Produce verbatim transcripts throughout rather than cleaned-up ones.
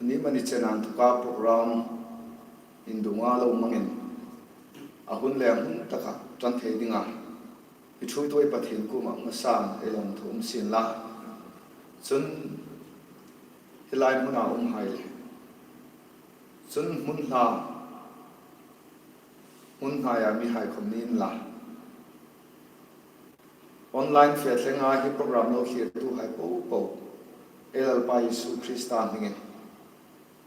Ni mani chena inthoka program indunga lo mangin, a hun le a hmun taka ṭan thei dinga i ṭhuoitu ei Pathien kuoma ngasan ei lawmthu um sien la. Chun hi lai hmuna umhai le, chun hmun hla, hmun hnaia mihai khom ni inla, online fe thlenga hi program lo thlirtuhai popo, ei Lalpa Isu Krista hmingin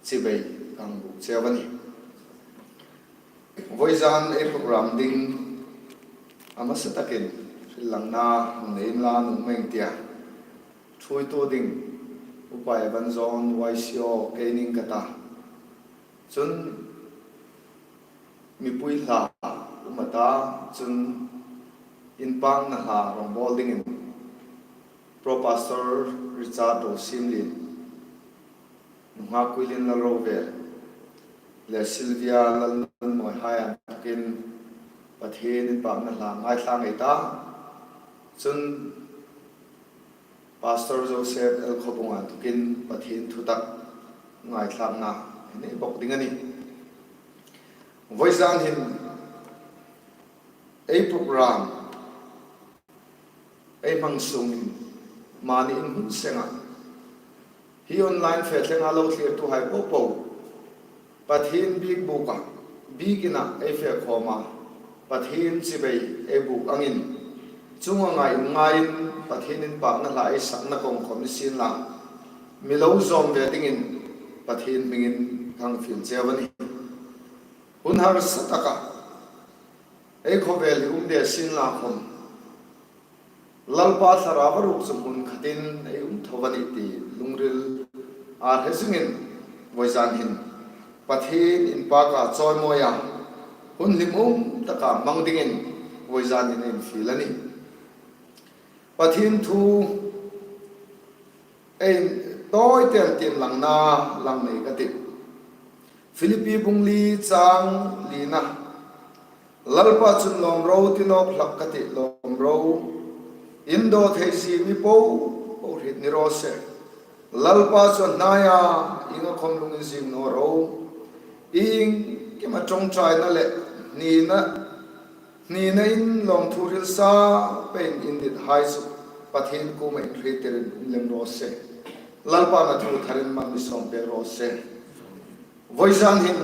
chibai kan buk cheu a nih. Vawizan ei program ding a hmasa takin hril langna hung nei inla, nung meng tia. Ṭhuoitu ding Upa Evan John Y C O kei ning ka ta. Chun mipui hla um a ta, chun inpakna hla rawngbawl dingin Pro Pastor Richard Rosimlien, nunghak Kuilin Lalrovel le Sylvia Lalnunmawihai inthokin Pathien inpakna hla ngaithla ngei ta. Chun Pastor Joseph L Khawbunga inthokin Pathien thutak ngaithlakna ei nei bawk ding a nih. Vawizan hin ei program ei hmang sungin mani in hun senga hi online fe thlenga lo thlirtuhai popo, Pathien biek buka, biekina ei fe khawma, Pathien chibai ei buk angin, chunga ngai in ngaiin Pathien inpakna hla ei sakna kawng khom ni sien la, mi lo zawm ve dingin Pathien hmingin kan fiel cheu a nih. Hun harsa taka ei khawvel hi um de sien la khom, Lalpa Thlarau ruok chu hmun khatin ei um tho a nih ti lungril a hre zingin vawizan hin Pathien inpaka chawimawia hun hlimum taka hmang dingin vawizan hin ei fiel a nih. Pathien thu ei tawi ten tiem langna lang nei ka tih. Philippi bung li chang lina, Lalpa chun lawm ro ti nawk hlak ka tih, lawm ro. Indaw thei zie mi popo hriet ni raw se. Lalpa chu a hnaia ienga khom lung inzing naw ro. Iengkima ṭawngṭaina le hnina, hnina in lawmthu hrilsa peiin indithai chu Pathien kuoma inhriettirin um lem raw se. Lalpan a thu tharin mal mi sawm pek raw se. Vawizan hin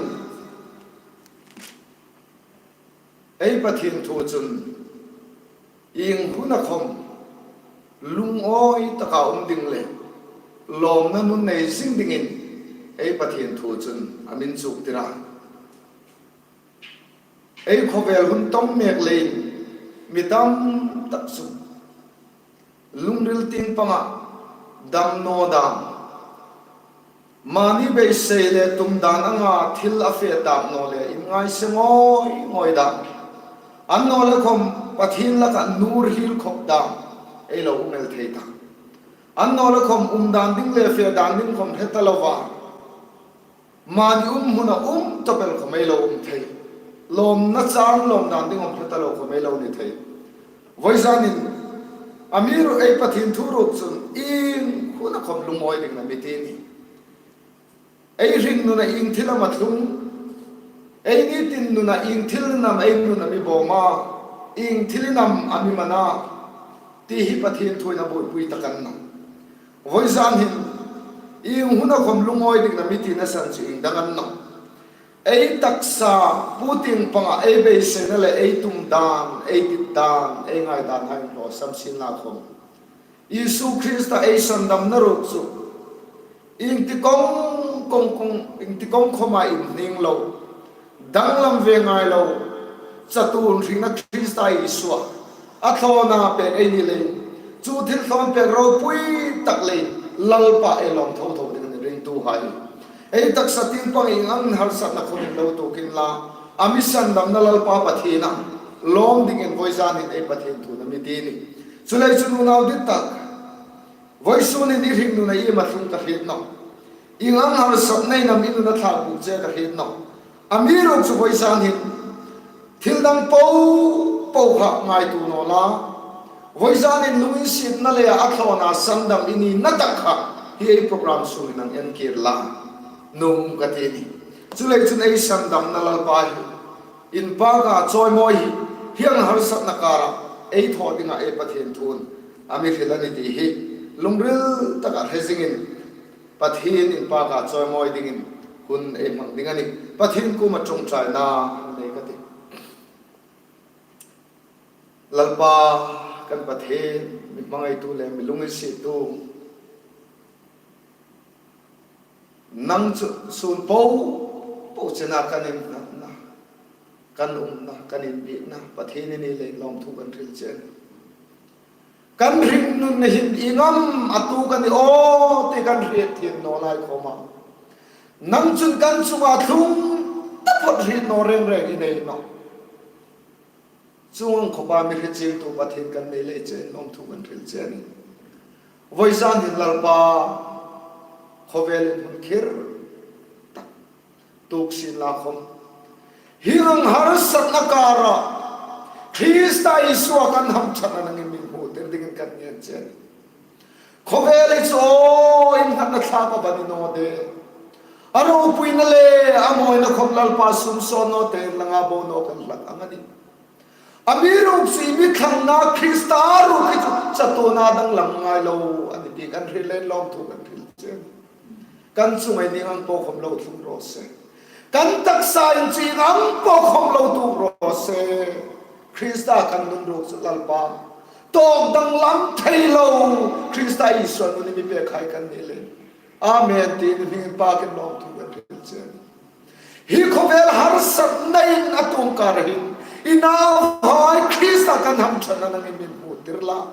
ei Pathien thu chun ieng huna khom lungawi taka um ding le lawmna nun nei zing dingin ei Pathien thu chun a mi inchuktir a. Ei khawvel hun tawng mek leiin mi tam tak chu lungril tieng panga damnaw dam, mani beisei le tum dan anga thil a fe dam naw le inngaise ngawi ngawi dam, annawleh khom Pathien laka nur hil khop dam ei lo um el thei ta. Annawleh khom um dan ding le fe dan ding khom hre ta lova, mani um hmuna um tawp el khom ei lo um thei. Lawmna chang lawm dan ding um hre ta lo khom ei lo ni thei. Vawizanin amiruokchu ei Pathien thu ruok chun ieng huna khom lungawi dingin a mi ti a nih. Ei hringnuna ieng thil am a tlung, ei nitin nuna ieng thil am ei nun a mi bawm a, ieng thilin am a mi man a, ti hi Pathien thuin a buoipui tak a ni nawh. Vawizan hin ieng huna khom lungawi dingin a mi tina san chu ieng dang a ni nawh. Ei taksa pu tieng panga ei beiseina le ei tum dan, ei dit dan, ei ngai dan hai inhlawsam sien la khom, Isu Krista ei sandamna ruok chu ieng ti kawng kawng kawng, ieng ti kawng khoma inhning lo, danglam ve ngai lo, chatuon hringna Krista Isua a thlawna pek ei ni leiin, chu thil thlawn pek ropui tak leiin Lalpa ei lawm tho tho ding a nih ringtuhai. Ei taksa tieng pang ieng ang harsatna khom in lo tuok inla, a mi sandamna Lalpa Pathiena lawm dingin vawizanin ei Pathien thuin a mi ti a nih. Chuleiin chun unau dit tak, vawisunin i hringnuna iem a tlung ka hriet nawh. Ieng ang harsatna in am i nun a thlak buk che ka hriet nawh. Amiruokchu vawizan hin thil dang popo kha ngaituo naw la, vawizanin lunginsietna le a thlawna sandam i nina tak kha hi ei program sungin hang en kir la. nuom ka ti a nih. Chuleiin chun ei sandamna Lalpa hi, inpâka chawimawi hi, hieng harsatna kara ei thaw dinga ei Pathien thuin a mi hril a nih ti hi lungril taka hre zingin, Pathien inpâka chawimawi dingin hun ei hmang ding a nih. Pathien kuoma ṭawngṭaina nei ka ti. Lalpa kan Pathien, mi hmangaitu le mi lunginsiettu, nang chu sun po po chena kan innghatna, kan umna, kan inbikna Pathien i ni leiin lawmthu kan hril che a nih. Kan hringnunna hin ieng am a tuok a ni aw ti kan hriet thiem naw lai khawma, nang chun kan chunga thlung taphawt hriet naw reng reng i nei nawh. Chuong ang khawpa mi hrechiengtu Pathien kan nei lei chein lawmthu kan hril che a nih. Vawizan hin Lalpa, khawvelin hun khir tak tuok sienla khawm, hieng ang harsatna kara Krista Isua kan hamṭhatna nangin mi hmutir dingin kan ngen che a nih. Khawvel hi chu aw, innghatna thlak a va ni naw de. A ropuina le a mawina khawm Lalpa sumsawn naw tein langa bo naw kan hlak ang a nih. Amiruokchu i mi thlangna Krista ruok hi chu chatuona danglam ngai lo a nih ti kan hril leiin lawmthu kan hril che a nih. Kan chunga ieng ang po khawm lo thlung raw se. Kan taksa in chu ieng ang po khawm lo tuok raw se. Krista kan nun ruok chu Lalpa, tawk danglam thei lo Krista Isua nun i mi pêkhai kan ni leiin, amen tiin i hming inpâkin lawmthu kan hril che a nih. Hi khawvel harsatnain a tuok kara hin i nauhai Krista kan hamṭhatna nangin mi hmutir la.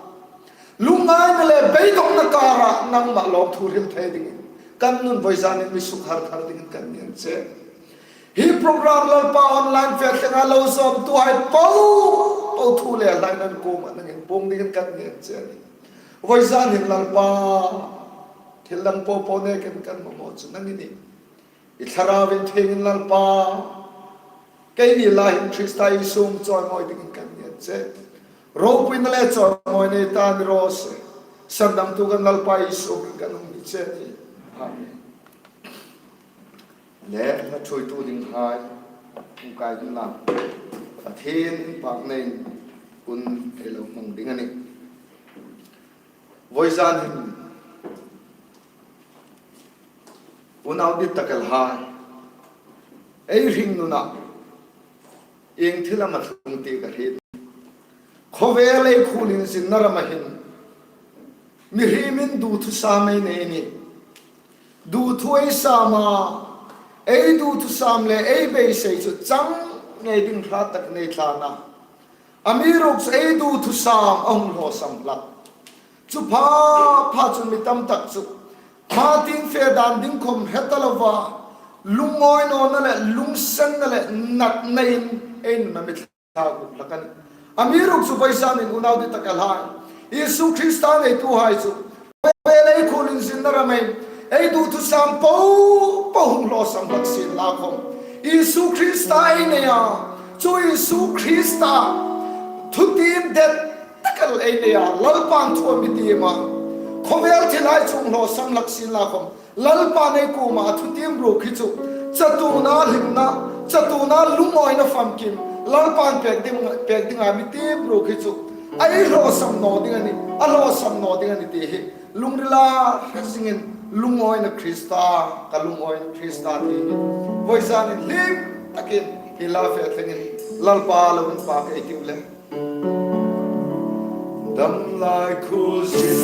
Lungngaina le beidongna kara nangma lawmthu hril thei dingin kan nun vawizanin mi sukharthar dingin kan ngen che. Hi program Lalpa online fe tlenga lo zawmtuhai po po thu le hla nan kuoma nangin puong dingin kan ngen che a nih. Vawizan hin Lalpa, thil dang po po nekin kan mamaw chu nang i nih. I Thlarau Inthiengin Lalpa, keini lai hin Krista Isu hming chawimawi dingin kan ngen che. Ropuina le chawimawi nei ta ni raw se. Sandamtu kan Lalpa Isu hmingin kan hung ni che a nih. Amen. Le, hla ṭhuoitu dinghai, hung kai ding la, Pathien inpâk neiin hun ei lo hmang ding a nih. Vawizan hin unau dit tak el hai, ei hringnuna ieng thil am a tlung ti ka hriet. Khawvel ei khuolinzinna rama hin mihriemin duthusam ei nei a nih. Duthu ei sam a, ei duthusam le ei beisei chu chang ngei ding hrat tak nei thlana. Amiruokchu ei duthusam a hung hlawsam hlak. Chu pha pha chun mi tam tak chu hma tieng fe dan ding khawm hre ta lova, lungawi nawna le lungsenna le natnain ei nun a mi thlak hlak a nih. Amiruokchu vawizanin unau dit tak el hai, Isu Krista neituhai chu khawvel ei khuolinzinna rama hin ei duthusam po po hung hlawsam hlak sienla khawm, Isu Krista ei nei a, chu Isu Krista thutiem det tak el ei nei a, Lalpan thu a mi tiem a. Khawvel thilhai chu hung hlawsam hlak sienla khawm, Lalpan ei kuoma a thutiem ruok hi chu chatuona hlimna, chatuona lungawina famkim Lalpan pek ding, pek dinga mi tiem ruok hi chu a ei hlawsam naw ding a nih, a hlawsam naw ding a nih ti hi lungrila hre zingin, lungawina Krista, ka lungawina Krista ti hi vawizanin hlim takin hi la fe thlengin Lalpa lo inpâk ei tiu le. Dam lai khuolzin.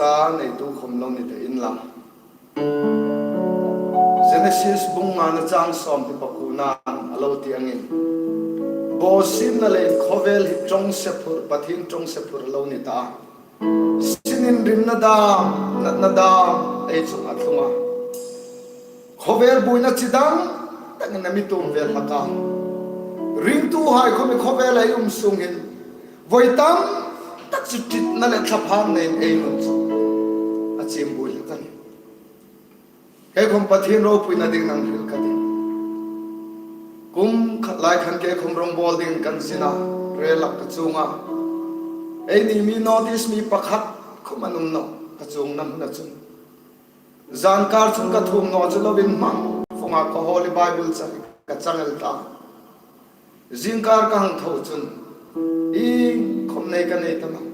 ta neitu khom lo ni ta inla. Genesis bung ngana chang sawmhni pakuona'n a lo ti angin, bawsietna le khawvel hi ṭawngse phur, Pathien ṭawngse phur a lo ni ta. Sin inrimna dam, natna dam ei chungah a tlung a. Khawvel buoina chi dang takin a mi tuom ve hlak a. Ringtuhai khom hi khawvela ei um sung hin voi tam tak chu ṭitna le thlaphangnain ei nun chu a chim buoi hlak a nih. Kei khom Pathien ropuina dingin nang hril ka tih. Kum khat lai khan kei khom rawngbawl dingin kan zin a, rel lak ka chuong a. Eini mi North East mi pakhat khom an um nawh ka chuongna hmuna chun. Zankar chun ka thuomhnaw chu lo inhmang fawnga ka Holy Bible chang ka chang el ta. Zingkar ka hang tho chun iengkhom nei ka nei ta nawh.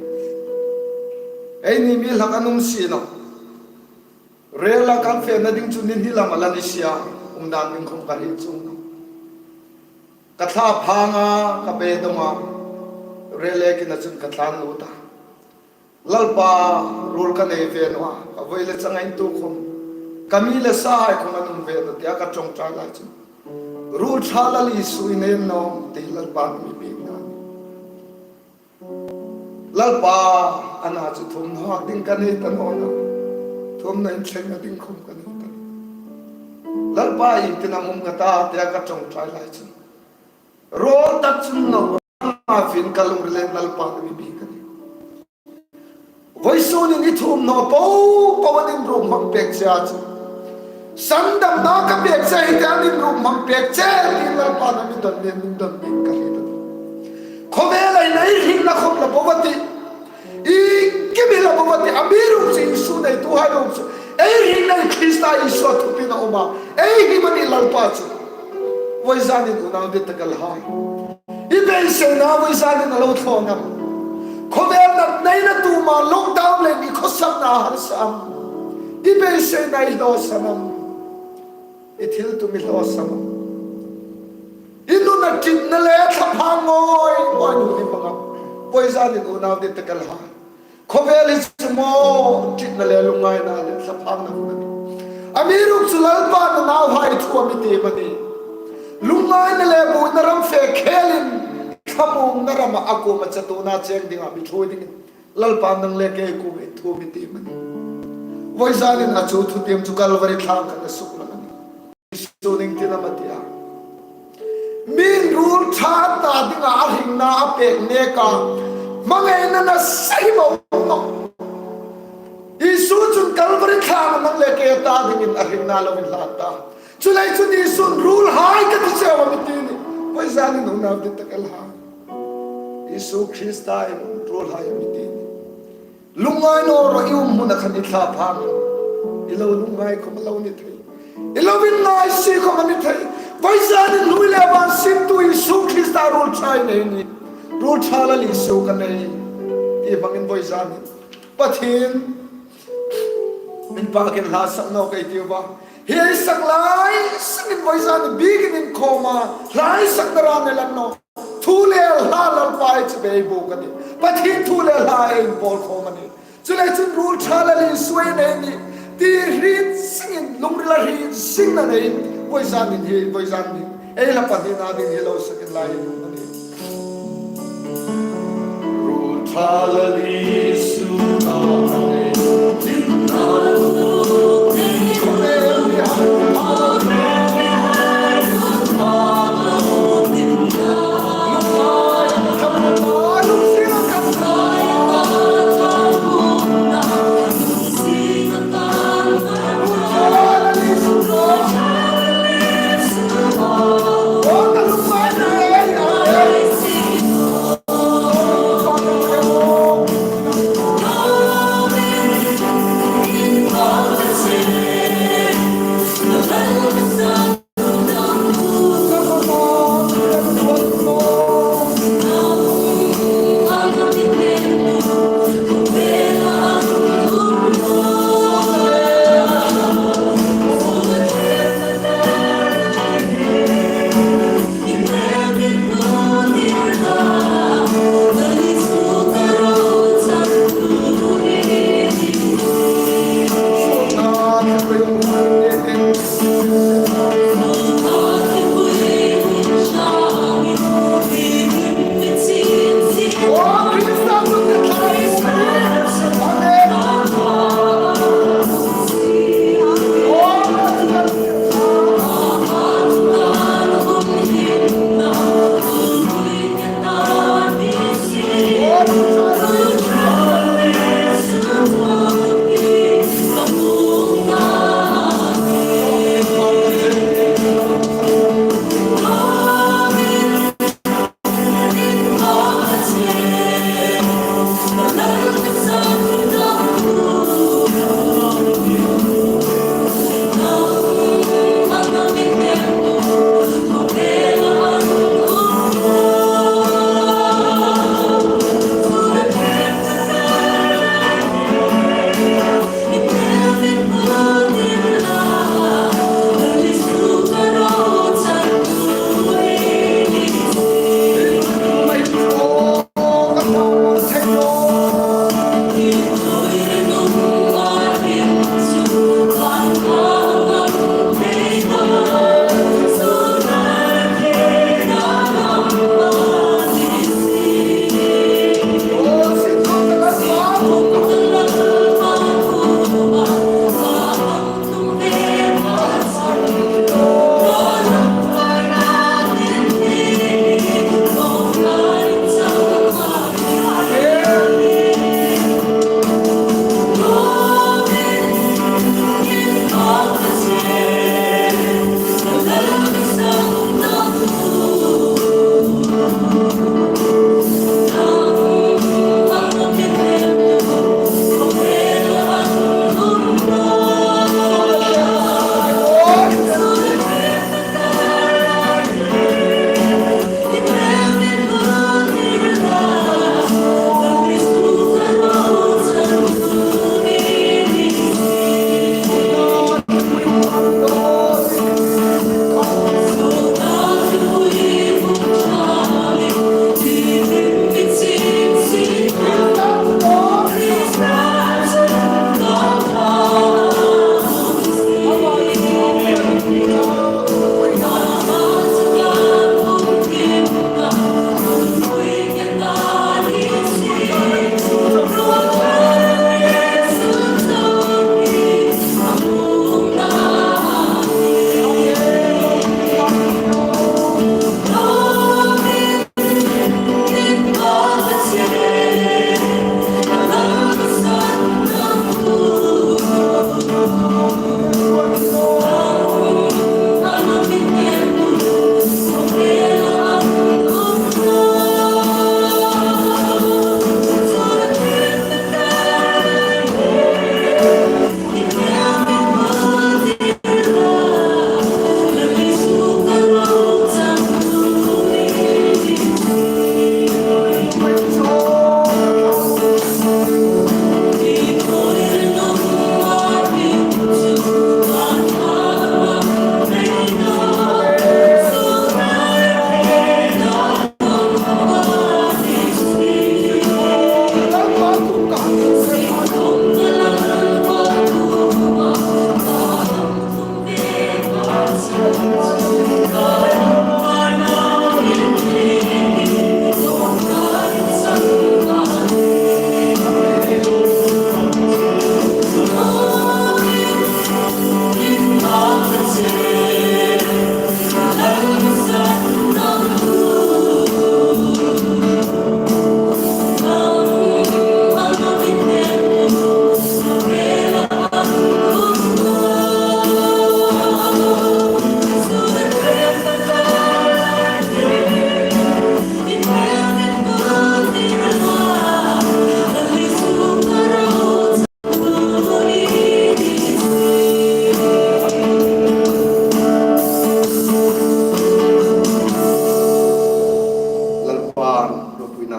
Eini mi hlak an um si nawh. Rela kan fena ding chu ni hni lama la ni si a, umdan ding khom ka hril chuong nawh. Ka thlaphang a, ka beidong a, rel lekina chun ka tlan lut a. Lalpa, ruol ka nei ve naw a, ka voi le changa intukhom, ka mi le sahai khom an um ve naw tia ka ṭawngṭai lai chun, ruol ṭha Lal Isu i nei naw am ti Lalpan a mi biekna. Lalpa, a na chu thuomhnaw hak ding ka nei ta naw a, thuomhnaw inthlengna ding khom ka nei ta. Lalpa, iengtin am um ka ta tia ka ṭawngṭai lai chun, rawl tak chun naw a fin ka lungrila Lalpan a mi biek a nih. Vawisun hin i thuomhnaw popo an inruk hmang pek che a chu, sandamna ka pek che hi te an inruk hmang pek che ti Lalpan a mi don nen, min don nen ka hriet a nih. Khawvela hin ei hringna khom la bo a tih. Iengkim hi la bo a tih. Amiruokchu Isu neituhai ruok chu ei hringna hi Krista Isu a thupin a um a. Ei hrim a nih Lalpa chu. Vawizanin unau dittakhai, i beiseina vawizanin a lo thaw am? Khawvel natnain a tuom a, lockdown leiin i khawsakna a harsa am? I beiseina i hlawsan am? I thil tum i hlawsan am? I nuna ṭitna le thlaphang ngawi ngawi nun i hmang am? Vawizanin unau dittakhai, khawvel hi chu maw ṭitna le lungngaina le thlaphangna hmun a nih. Amiruokchu Lalpan a nauhai thu a mi tiem a nih. Lungngaina le buoina ram fe khelin thlamuongna rama a kuoma chatuona cheng dinga mi ṭhuoi dingin Lalpan nang le kei kuoma thu a mi tiem a nih. Vawizanin a chu thutiem chu Kalvari thlang khan a suklang a nih. Isu ning ti lam a ti a. Mi'n ruol ṭha ta dinga a hringna a pek neka hmangaina nasa hi a um nawh. Isu chun Kalvari thlanga nang le kei ta dingin a hringna lo inhlan ta. Chuleiin chun Isu'n ruolhai ka ti cheu a mi ti a nih. Vawizanin unau dittakhai, Isu Krista in ruolhai a mi ti a nih. Lungngai naw rawh, i um hmuna khan i thlaphang. I lo lungngai khom a lo ni thei. I lo inngaisi khom a ni thei. Vawizanin hnuoi le van siemtu Isu Krista ruol ṭha i nei a nih. Ruol ṭha Lal Isu ka nei. I hmangin vawizanin Pathien inpâkin hla sak naw ka ti a. Hi ei sak lai sangin vawizanin biekin inkhawma hla ei sakna ran ei lang naw. Thu le hla Lalpa ei chibai bawk a nih. Pathien thu le hla ei inpawl khom a nih. Chuleiin chun ruol ṭha Lal Isu ei nei a nih ti hriet zingin, lungrila hriet zingna neiin vawizanin hi, vawizanin ei hla pahnina ding hi lo sakin lai a nih. Ruol ṭha Lal Isu a nei.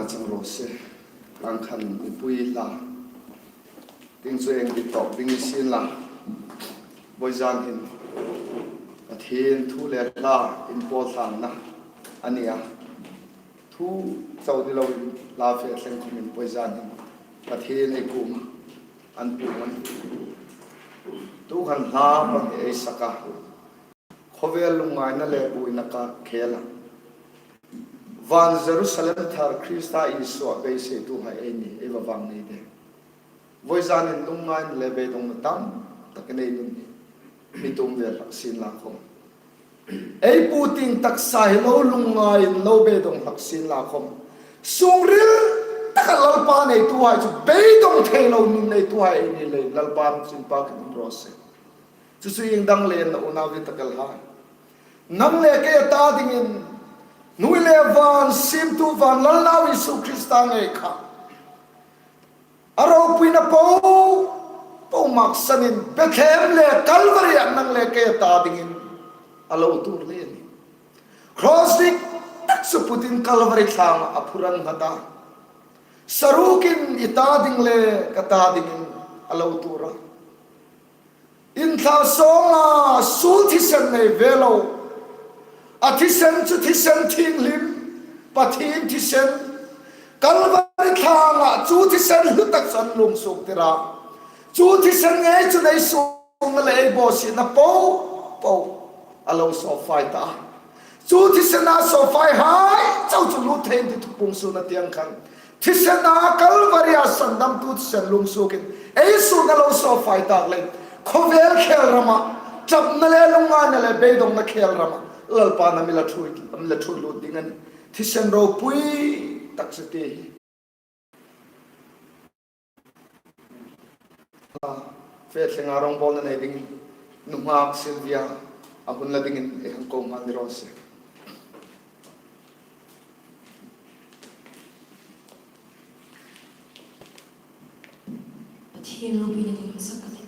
seng raw se. Ang khan mipui hla ding chu eng dit tawk ding ni sien la. Vawizan hin Pathien thu le hla inpawl tlangna a ni a. Thu chau ni loin hla fe thleng khawmin vawizan hin Pathien ei kuoma an puong a nih. Tu khan hla pahni ei sak a. Khawvel lungngaina le buoina ka khela. Van Jerusalem thar Krista Isua beiseituhai ei ni, ei va vang nei de. Vawizanin lungngaina le beidongna tam tak ei nei nun hi mi tum ve hlak sien la khawm, ei pu tieng taksa hi lo lungngai, lo beidong hlak sien la khawm, sungril taka Lalpa neituhai chu beidong thei lo nun neituhai ei ni leiin Lalpan chu inpakin um raw se. Chu chu ieng dang le na unau hi tak el hai. Nang le kei ta dingin hnuoi le van siemtu van Lalnau Isu Krista ngei kha a ropuina po po maksanin Bethlehem le Calvary-a nang le kei ta dingin a lo tuor le ni. Cross dik tak chu putin Calvary tlanga a phur a nghat a. Sarukin i ta ding le ka ta dingin a lo tuor a. Inthla sawnga suol thisen nei ve lo. A thisen chu thisen thienghlim, Pathien thisen. Calvary tlanga chu thisen hlu tak chu an lungsuok tir a. Chu thisen ngei chu ei suolna le ei bawsietna po po a lo sawpfai ta. Chu thisena sawpfaihai chau chu lut thei ti thupuong suolna tieng khan, thisena Calvary-a sandamtu thisen lungsuokin ei suolna lo sawpfai tak leiin khawvel khel rama, ṭapna le lungngaina le beidongna khel rama Lalpan a mi la ṭhuoi, a mi la ṭhuoi lut ding a nih. Thisen ropui tak chu ti hi. Fe thlenga rongbawlna nei dingin nunghak Sylvia a hun la dingin ei hang ko nghal ni raw se. Pathien ropuina ding sak ka tih.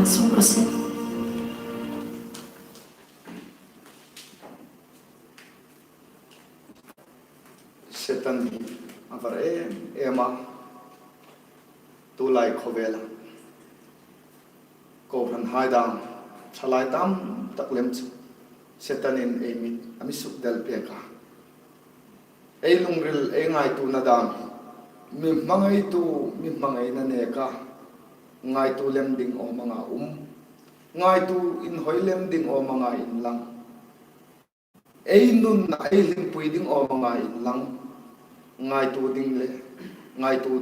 Sung ka sing. Setan hi a var em em a, tulai khawvela kohranhai dam, thalai tam tak lem chu Setanin ei mit a mi sukdel pek a. Ei lungril, ei ngaituona dam hi mi hmangaitu, mi hmangaina neka ngaituo lem ding awm anga um, ngaituo inhawi lem ding awm anga inlang, ei nunna, ei hlimpui ding awm anga inlang, ngaituo ding le ngaituo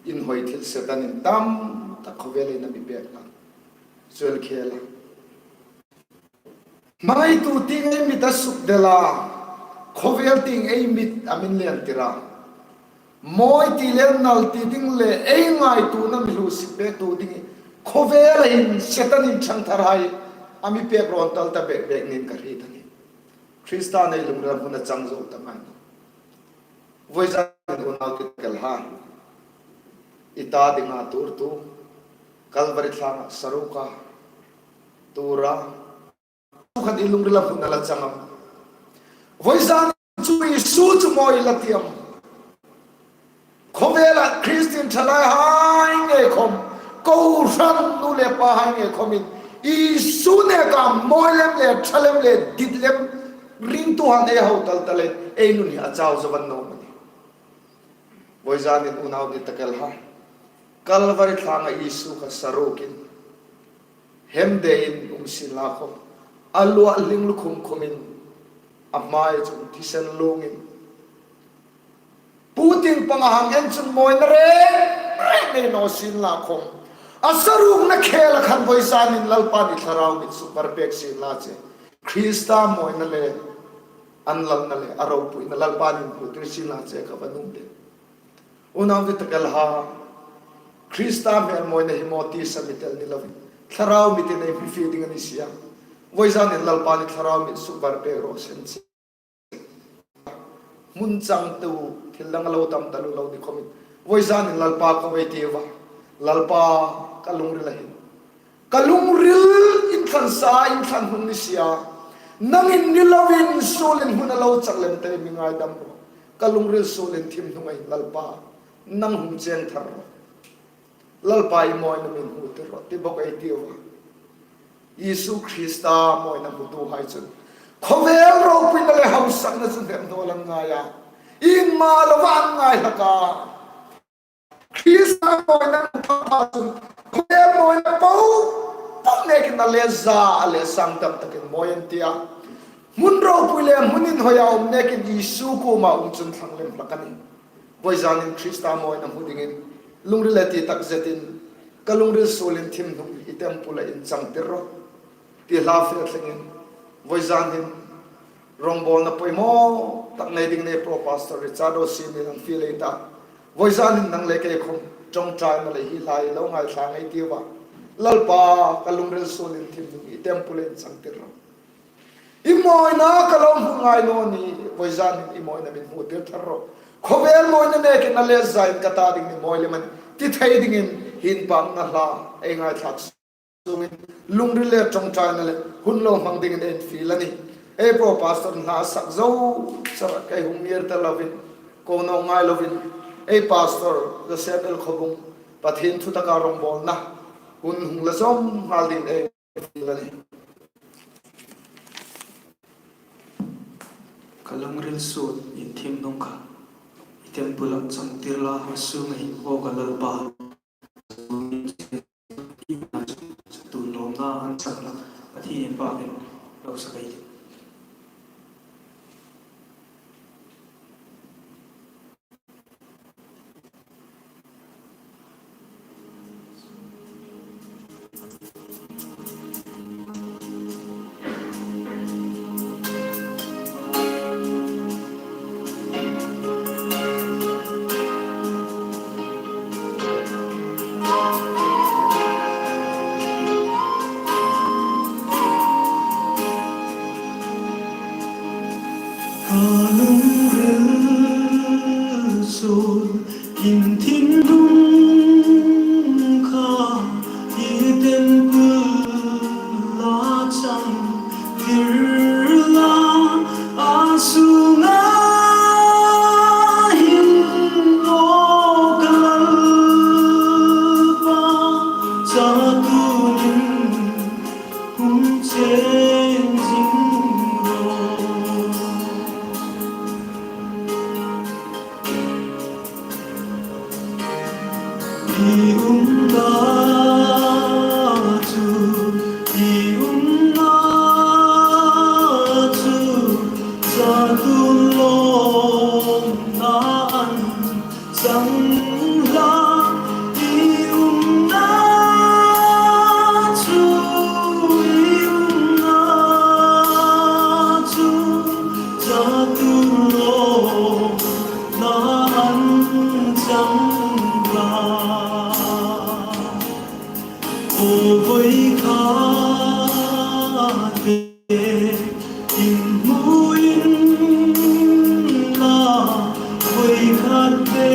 inhawi thil Setanin tam tak khawvelin a mi pek a. Chuel khela, hmangaitu tieng ei mit a sukdel a, khawvel tieng ei mit a mi inlentir a. Mawi ti le nal ti ding le ei ngaituona mi hluosip pektu ding hi khawvela hin Setanin ṭhangtharhai a mi pek rawn tal ta bek bek niin ka hriet a nih. Krista nei lungrila hmun a chang zo ta ngai nawh. Vawizanin unau dittakhai, i ta dinga tuortu, Kalvari tlanga saruka tuora, khan i lungrila hmun a la chang am? Vawizanin chu Isu chu mawi i la ti am? Khawvela Kristien thalaihai ngei khawm, kohran nu le pahai ngei khawmin Isu neka mawi lem le ṭha lem le dit lem ringtuhai ei hau tal ta leiin ei nun hi a chau zo a ni naw am a nih? Vawizanin unau dittakhai, Kalvari tlanga Isu kha sarukin, hemdein um sien la khawm, a luah hling lukhum khumin, a hmai chun thisen lungin, pu tieng panga hang en chun mawina reng reng nei naw sien la khawm, a sarukna khela khan vawizanin Lalpan i thlarau mit sukvar pek sien la che. Krista mawina le an lalna le a ropuina Lalpan inhmutir sien la che ka va nuom de. Unau dittakhai, Krista hmel mawina hi maw ti sa mi tel ni lovin, thlarau mitin ei hmu fie ding a ni si a. Vawizanin Lalpan i thlarau mit sukvar pek raw se. Hmun changtu thil dang a lo tam taluo lo ni khawmin, vawizanin Lalpa ko ei tiu a. Lalpa, ka lungrila hin, ka lungril inthlan sa, inthlan hnung ni si a. Nangin ni lovin suolin hmun a lo chang lem ta, mi ngaidam rawh. Ka lungril suolin thim hnunga hin Lalpa, nang hung cheng thar rawh. Lalpa, i mawina mi hmutir rawh, ti bawk ei tiu a. Isu Krista mawina hmutuhai chun khawvel ropuina le hausakna chu hnemhnawin an ngai a. Iengma lova an ngai hlak a. Krista mawina hmu pha pha chun khawvel mawina po po nekin a le za, a le sang tam takin mawi an ti a. Hmun ropui le hmun inhawia um nekin Isu kuoma um chun thlang lem hlak a nih. Vawizanin Krista mawina hmu dingin lungril le ti tak zetin, ka lungril suolin thim hnung i temple-a inchangtir rawh, ti hla fe thlengin, vawizanin rongbawlna poimaw tak nei dingin ei Pro Pastor Richard Osiem-in an fiel ei ta. Vawizanin nang le kei khawm ṭawngṭaina le hi hla lo ngaithla ngei ei tiu a. Lalpa, ka lungril suolin thim hnung i temple-a inchangtir rawh. I mawina ka lo hmu ngai naw nih, vawizanin i mawina mi hmutir thar rawh. Khawvel mawina nekin a le zain ka ta ding a nih, mawi lem a nih, ti thei dingin hi inpakna hla ei ngaithlak sungin lungril le ṭawngṭaina le hun lo hmang dingin ei fiel a nih. Ei Pro Pastor hla sak zo chara kei hung ngir ta lovin, ko nawk ngai lovin, ei Pastor Joseph L. Khawbung, Pathien thu taka rongbawlna hun hung la zawm nghal dingin ei fiel a nih. Ka lungril suolin thim hnung kha i temple-a changtir la, a sunga hin aw ka Lalpa. Chatuon lawmna an sak hlak, Pathien inpâkin lo sak ei tih. Ka lungril suolin thim hnung kha i temple tunin hung cheng zing ro. I umna chu, i umna chu, chatuon lawmna an chang hla. I umna chu, i umna chu, chatuon lawmna an chang hla. Aw voi khat te inhmu inla, voi khat te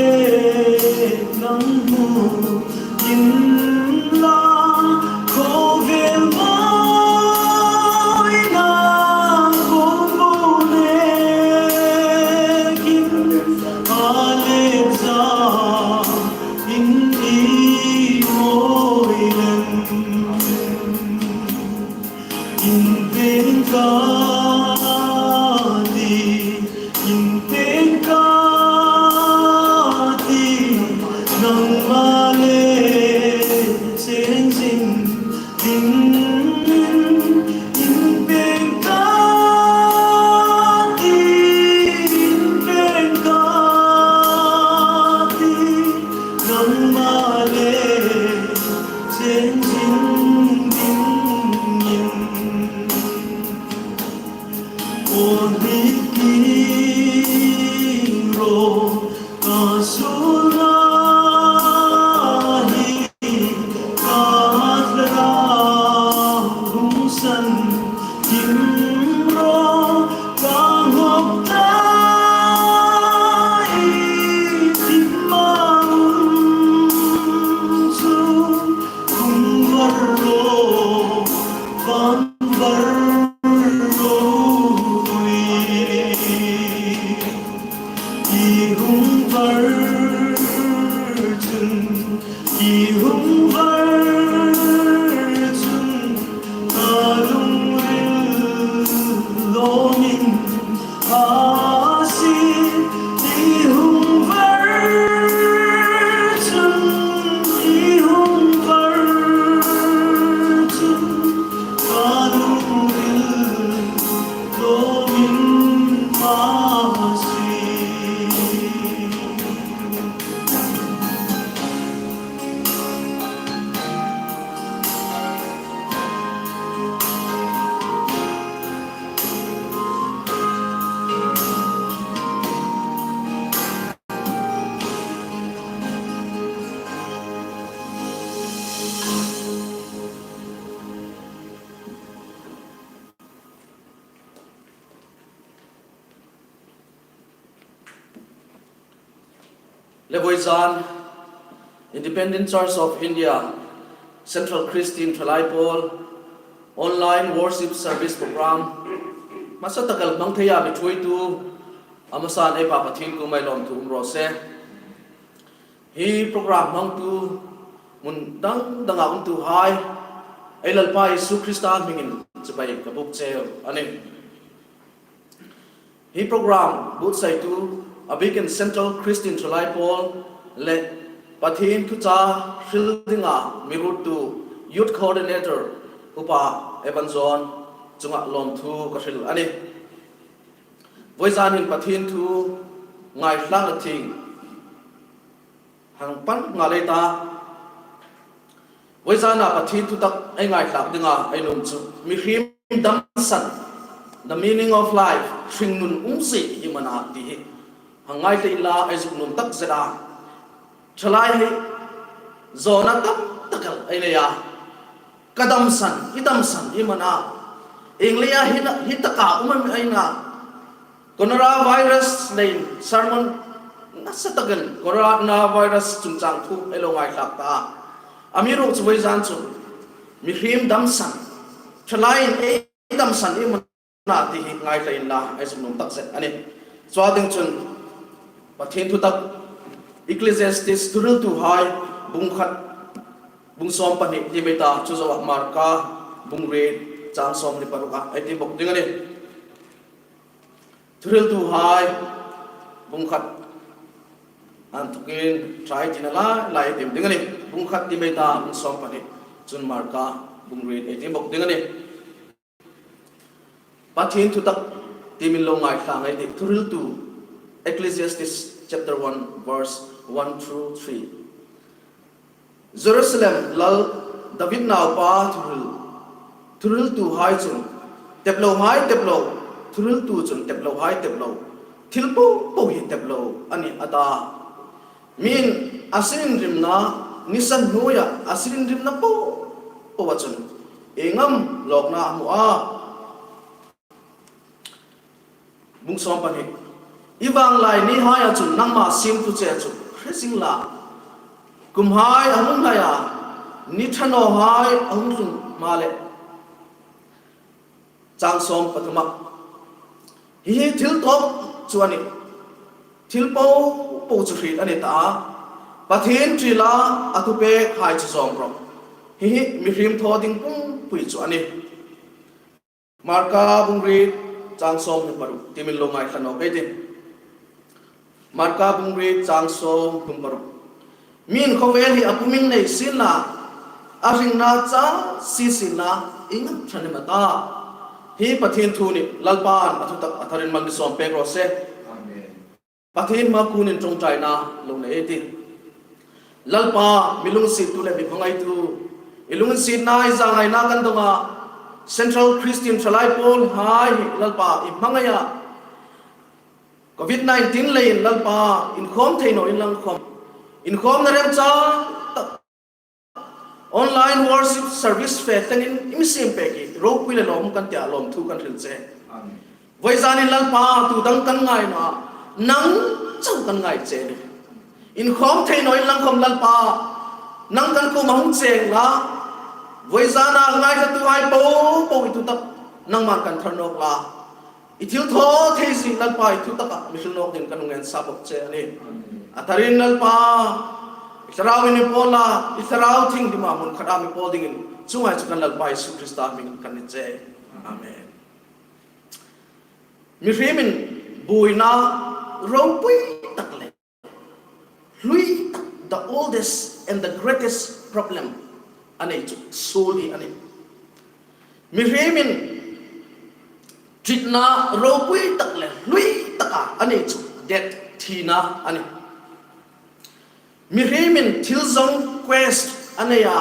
nang hmu inla, khawvel mawina khawbo nekin a le cha in i mawi lem. In peng ka ti, in peng ka ti, nangma le cheng zing dingin. In peng ka ti, in peng ka ti, nangma le cheng zing dingin. Aw hnik kim ro, ka suolna hi ka thlarau hung san kim ro, ka ngop ta i thim ma um chu, hung var ro, van var ro ui. I hung var chun, i hung var chun, ka lungril lawmin a sie. I hung var chun, i hung var chun, ka lungril lawmin a sie. Le voizan, Independent Church of India, Central Christian Thalai Pawl, online worship service program hmasa taka hmang theia mi thuoitu, a hmasan ei Pa Pathien kuoma lawmthu um raw se. Hi program hmangtu, hmun dang danga umtuhai, ei Lalpa Isu Krista hmingin chibai ka buk cheu a nih. Hi program buotsaitu, a bikin Central Christian Thalai Pawl le Pathien thuchah hril dinga mi ruottu, Youth Coordinator, Upa Evan John chunga lawmthu ka hril a nih. Voizanin Pathien thu ngaithlak a thing hang pan nga lei ta. Voizana Pathien thutak ei ngaithlak dinga ei nuom chu, mihriem damsan, the meaning of life, hringnun umzie iem a na ti hi hang ngaithlak inla ei zuk nuom takzet a. Thalai hi zawna tam tak el ei nei a. Ka damsan, i damsan iem a na. Ieng leia hi na, hi taka um am ei na. Coronavirus leiin sermon nasa takin coronavirus chungchang thu ei lo ngaithlak ta. Amiruokchu voizan chu mihriem damsan, thalaiin ei damsan iem a na ti hi ngaithlak inla ei zuk nuom takzet a nih. Chuong ding chun Pathien thutak, Ecclesiastes thuhriltuhai bung khat Bung sawm pahni ti mei ta, chu zoa Marka bung riet chang sawmhni paruka ei tiem bawk ding a nih. Thuhriltuhai bung khat inthokin try tina lai lai ei tiem ding a nih. Bung khat ti mei ta, bung sawm pahni, chun Marka bung riet ei tiem bawk ding a nih. Pathien thutak tiem in lo ngaithla ngei ei tih. Thuhriltu, Ecclesiastes chapter one, verse one through three. Jerusalem lal David naupa thuhril, thuhriltuhai chun teplohai teplo, thuhriltu chun teplohai teplo, thil popo hi teplo a nih, a ta. Mi'n a sirinrimna, nisa hnuoia a sirinrimna popoa chun ieng am lawkna a hmu a? Bung sawm pahni. I vanglai nihaia chun nangma siemtu che chu hre zing la. Kumhai a hung hlai a, ni ṭha nawhai a hung tlung hma le. Chang sawm pathuma. Hi hi thil tawp chu a nih. Thil popo chu hriet a ni ta a. Pathien ṭi la, a thupekhai chu zawm rawh. Hi hi mihriem thaw ding pumpui chu a nih. Marka bung riet chang sawmhni paruk, tiem in lo ngaithla nawk ei tih. Marka bung riet chang sawmhni paruk. Mi'n khawvel hi a pumin nei sien la, a hringna chang sie sien la, ieng am ṭhahnem a ta? Hi Pathien thu a nih. Lalpa'n a thutak a tharin mal mi sawm pek raw se. Amen. Pathien hmaa kunin ṭawngṭaina lo nei ei tih. Lalpa, mi lunginsiettu le mi hmangaitu, i lunginsietna, i zangaina kan dong a, Central Christian Ṭhalai Pawlhai hi Lalpa i hmangai a. Covid nineteen leiin Lalpa, inkhawm thei naw inlang khawm, inkhawmna remchang tak, online worship service fe tlangin i mi siem pek hi ropui le lawm kan tia lawmthu kan hril che. Amen. Voizanin Lalpa, tu dang kan ngai naw a, nang chau kan ngai che a nih. Inkhawm thei naw inlang khawm Lalpa, nang kan kuoma hung che la. Voizana ngaithlatuhai popo i thutak nangman kan thar nawk la. I thilthawtheizie Lalpa, i thutaka mi hril nawk dingin kan hung ngen sa bawk che a nih. A tharin Lalpa, i thlarauin mi pawl la, i thlarau thienghlima hmun khata mi pawl dingin chuonghai chu kan Lalpa Isu Krista hmingin kan ni che. Amen. Mihriemin buoina ropui tak le hlui tak, the oldest and the greatest problem a nei chu suol hi a nih. Mihriemin ṭitna ropui tak le hlui taka a nei chu death, thina a nih. Mihriemin thil zawng, quest a nei a,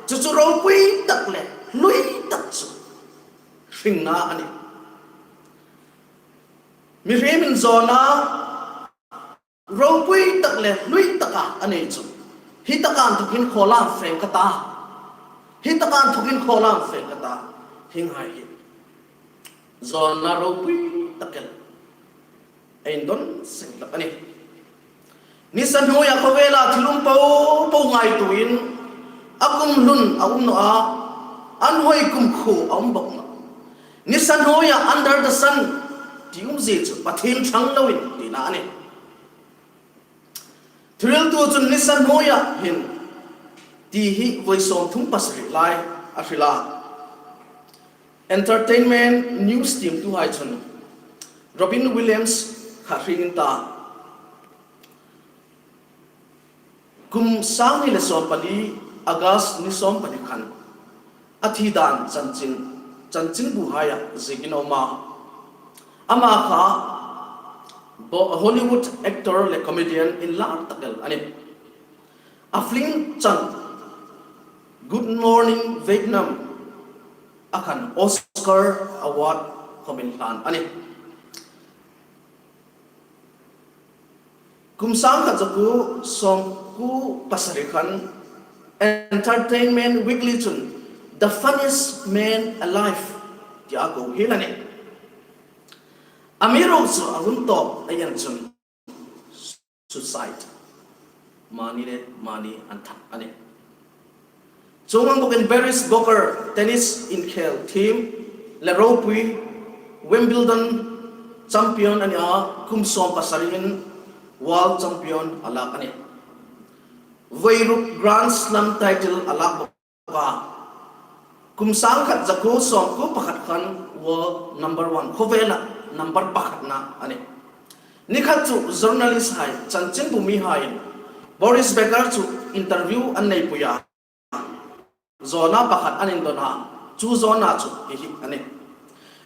chu chu ropui tak le hlui tak chu hringna a nih. Mihriemin zawna ropui tak le hlui taka a nei chu, hi taka inthokin khaw la fe ka ta, hi taka inthokin khaw la fe ka ta, hienghai hi zawna ropui tak el ei indon seng hlak a nih. Nisa hnuoia khawvela thil um popo ngaituoin, a kum hlun a um naw a, a hnuoi kumkhuo a um bawk nawh. Nisa hnuoia under the sun ti umzie chu Pathien ṭhang loin tina a nih. Thuhriltu chun nisa hnuoia hin ti hi vawi sawmthum pasari lai a hril a. Entertainment news tiemtuhai chun Robin Williams kha hringin ta, kum sanghni le sawmpali August ni sawmpahni khan a thi dan chanchin, chanchinbuhaia ziekin a um a. Ama kha Bo-, Hollywood actor le comedian inlar tak el a nih. A film chan Good Morning Vietnam-a khan Oscar Award khawmin hlan a nih. Kum sangkhat zakuo sawmkuo pasari khan Entertainment Weekly chun The Funniest Man Alive tia ko hiel a nih. Amiruokchu a hun tawp ei en chun suicide, mani le mani an that a nih. Chuong ang bawkin Beres Booker, tennis inkhel thiem le ropui, Wimbledon champion a ni a, kum sawm pasariin world champion a lak a nih. voi ruk Grand Slam title a lak bawk a. Kum sangkhat zakuo sawmkuo pakhat khan world number one, khawvela number pakhatna a nih. Ni khat chu journalist hai, chanchinbu mihaiin Boris Becker chu interview an neipui a. Zawna pakhat an indon a, chu zawna chu hi hi a nih.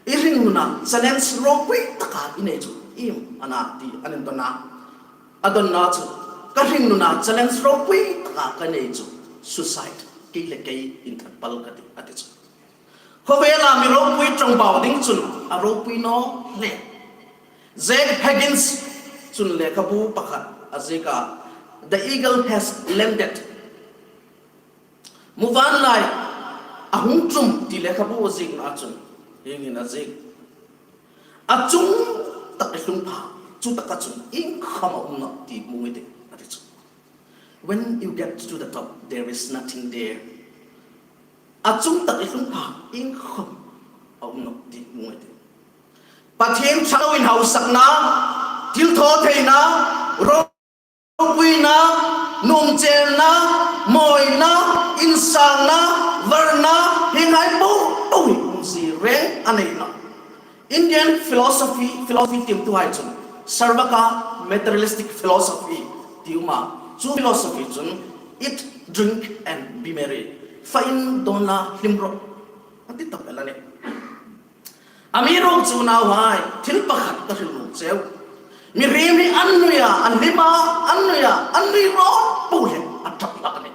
I hringnuna challenge ropui taka i nei chu iem a na ti an indon a. A donna chu, ka hringnuna challenge ropui taka ka nei chu suicide, kei le kei inthat pal ka tih, a ti chu. Khawvela mi ropui ṭawngbau ding chun a ropui naw hle. Zach Higgins chun lekhabu pakhat a ziek a, The Eagle Has Landed. Muvanlai a hung ṭum ti lekhabu a ziekna chun hieng hin a ziek. A chung tak i tlung pha, chu taka chun iengkhawm a um nawh ti hmu i tih, a ti chu. When you get to the top, there is nothing there. A chung tak i tlung pha, iengkhawm a um nawh ti hmu i tih. Pathien ṭhang loin hausakna, thilthawtheina, ropuina, nuomchenna, mawina, insangna, varna, hienghai po po hi umzie reng a nei nawh. Indian philosophy, philosophy tiemtuhai chun Sarvaka materialistic philosophy ti um a. Chu philosophy chun eat, drink and be merry. Fa in, dawn la, hlim rawh, a ti tawp el a nih. Amiruokchu unauhai, thil pakhat ka hril nuom cheu. Mihriem hi an nui a, an hlim a, an nui a, an nui ropui le a ṭap hlak a nih.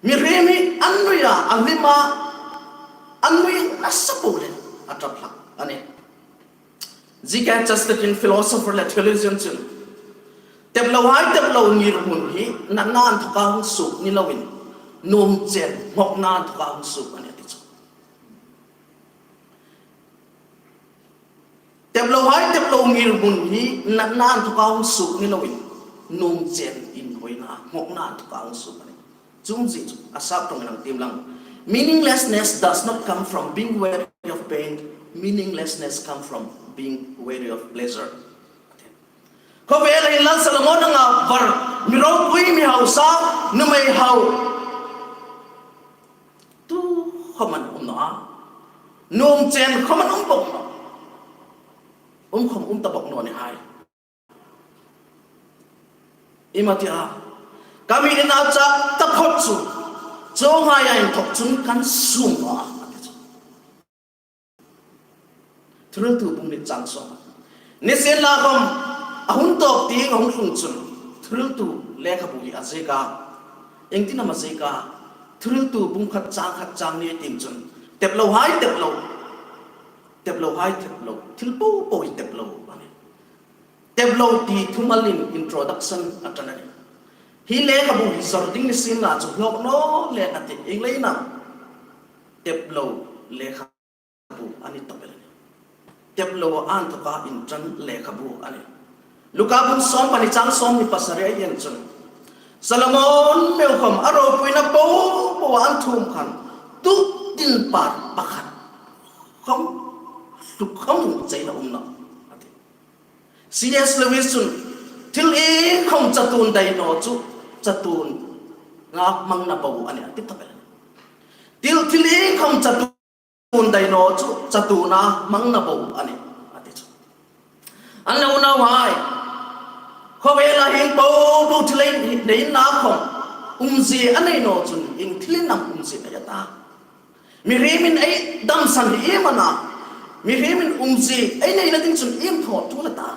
Mihriem hi an nui a, an hlim a, an nui nasa po le a ṭap hlak a nih. G K Chesterton, philosopher le theologian chun, teplohai teplo ngirhmun hi natna inthawka hung suok ni loin, nuomchen nghawkna inthawka hung suok a nih, a ti chu. Teplohai teplo ngirhmun hi natna inthawka hung suok ni loin, nuomchen inhawina, nghawkna inthawka hung suok a nih. Chu umzie chu a sap ṭawngin hang tiem lang. Meaninglessness does not come from being wary of pain. Meaninglessness come from being wary of pleasure. Khawvela hin Lal Solomon anga var, mi ropui, mi hausa, nuhmei hau, tukhawm an um nawh a, nuomchen khawm an um bawk nawh. Um khawm um ta bawk naw ni hai. Iem a ti a, ka mi ina chak taphot chu, chuonghai a inthawk chun kan sum a, a ti chu. Thuhriltu bung hni chang sawm. Nisienlakhawm, a hun tawp tieng a hung tlung chun, thuhriltu lekhabu hi a ziek a. Iengtin am a ziek a? Thuhriltu bung khat chang khat chang hni tieng chun, teplohai teplo, teplohai teplo, thil po po hi teplo a nih. Teplo ti thumalin introduction a ṭan a nih. Hi lekhabu hi zawr ding ni sienla chu hlawk naw le a tih, ieng leiin am? Teplo lekhabu a ni tawp el a nih. Teplo a inthawka inṭan lekhabu a nih. Luka bung sawm pahni chang sawmhni pasari-a ei en chun, Solomon meu khawm a ropuina po po an thuom khan, tu tin par pakhat khawm, hluk khawm cheina um nawh, a ti. C S Lewis chun, thil iengkhawm chatuon dai naw chu, chatuona hmangna bo a nih, a ti tawp el. Thil, thil iengkhawm chatuon dai naw chu, chatuona hmangna bo a nih, a ti chu. An lo unauhai, khawvela hieng po po thil ei neina khawm, umzie a nei naw chun, ieng thilin am umzie a nei a ta? Mihriemin ei damsan hi iem a na? Mihriemin umzie ei neina ding chun iem thaw tul a ta?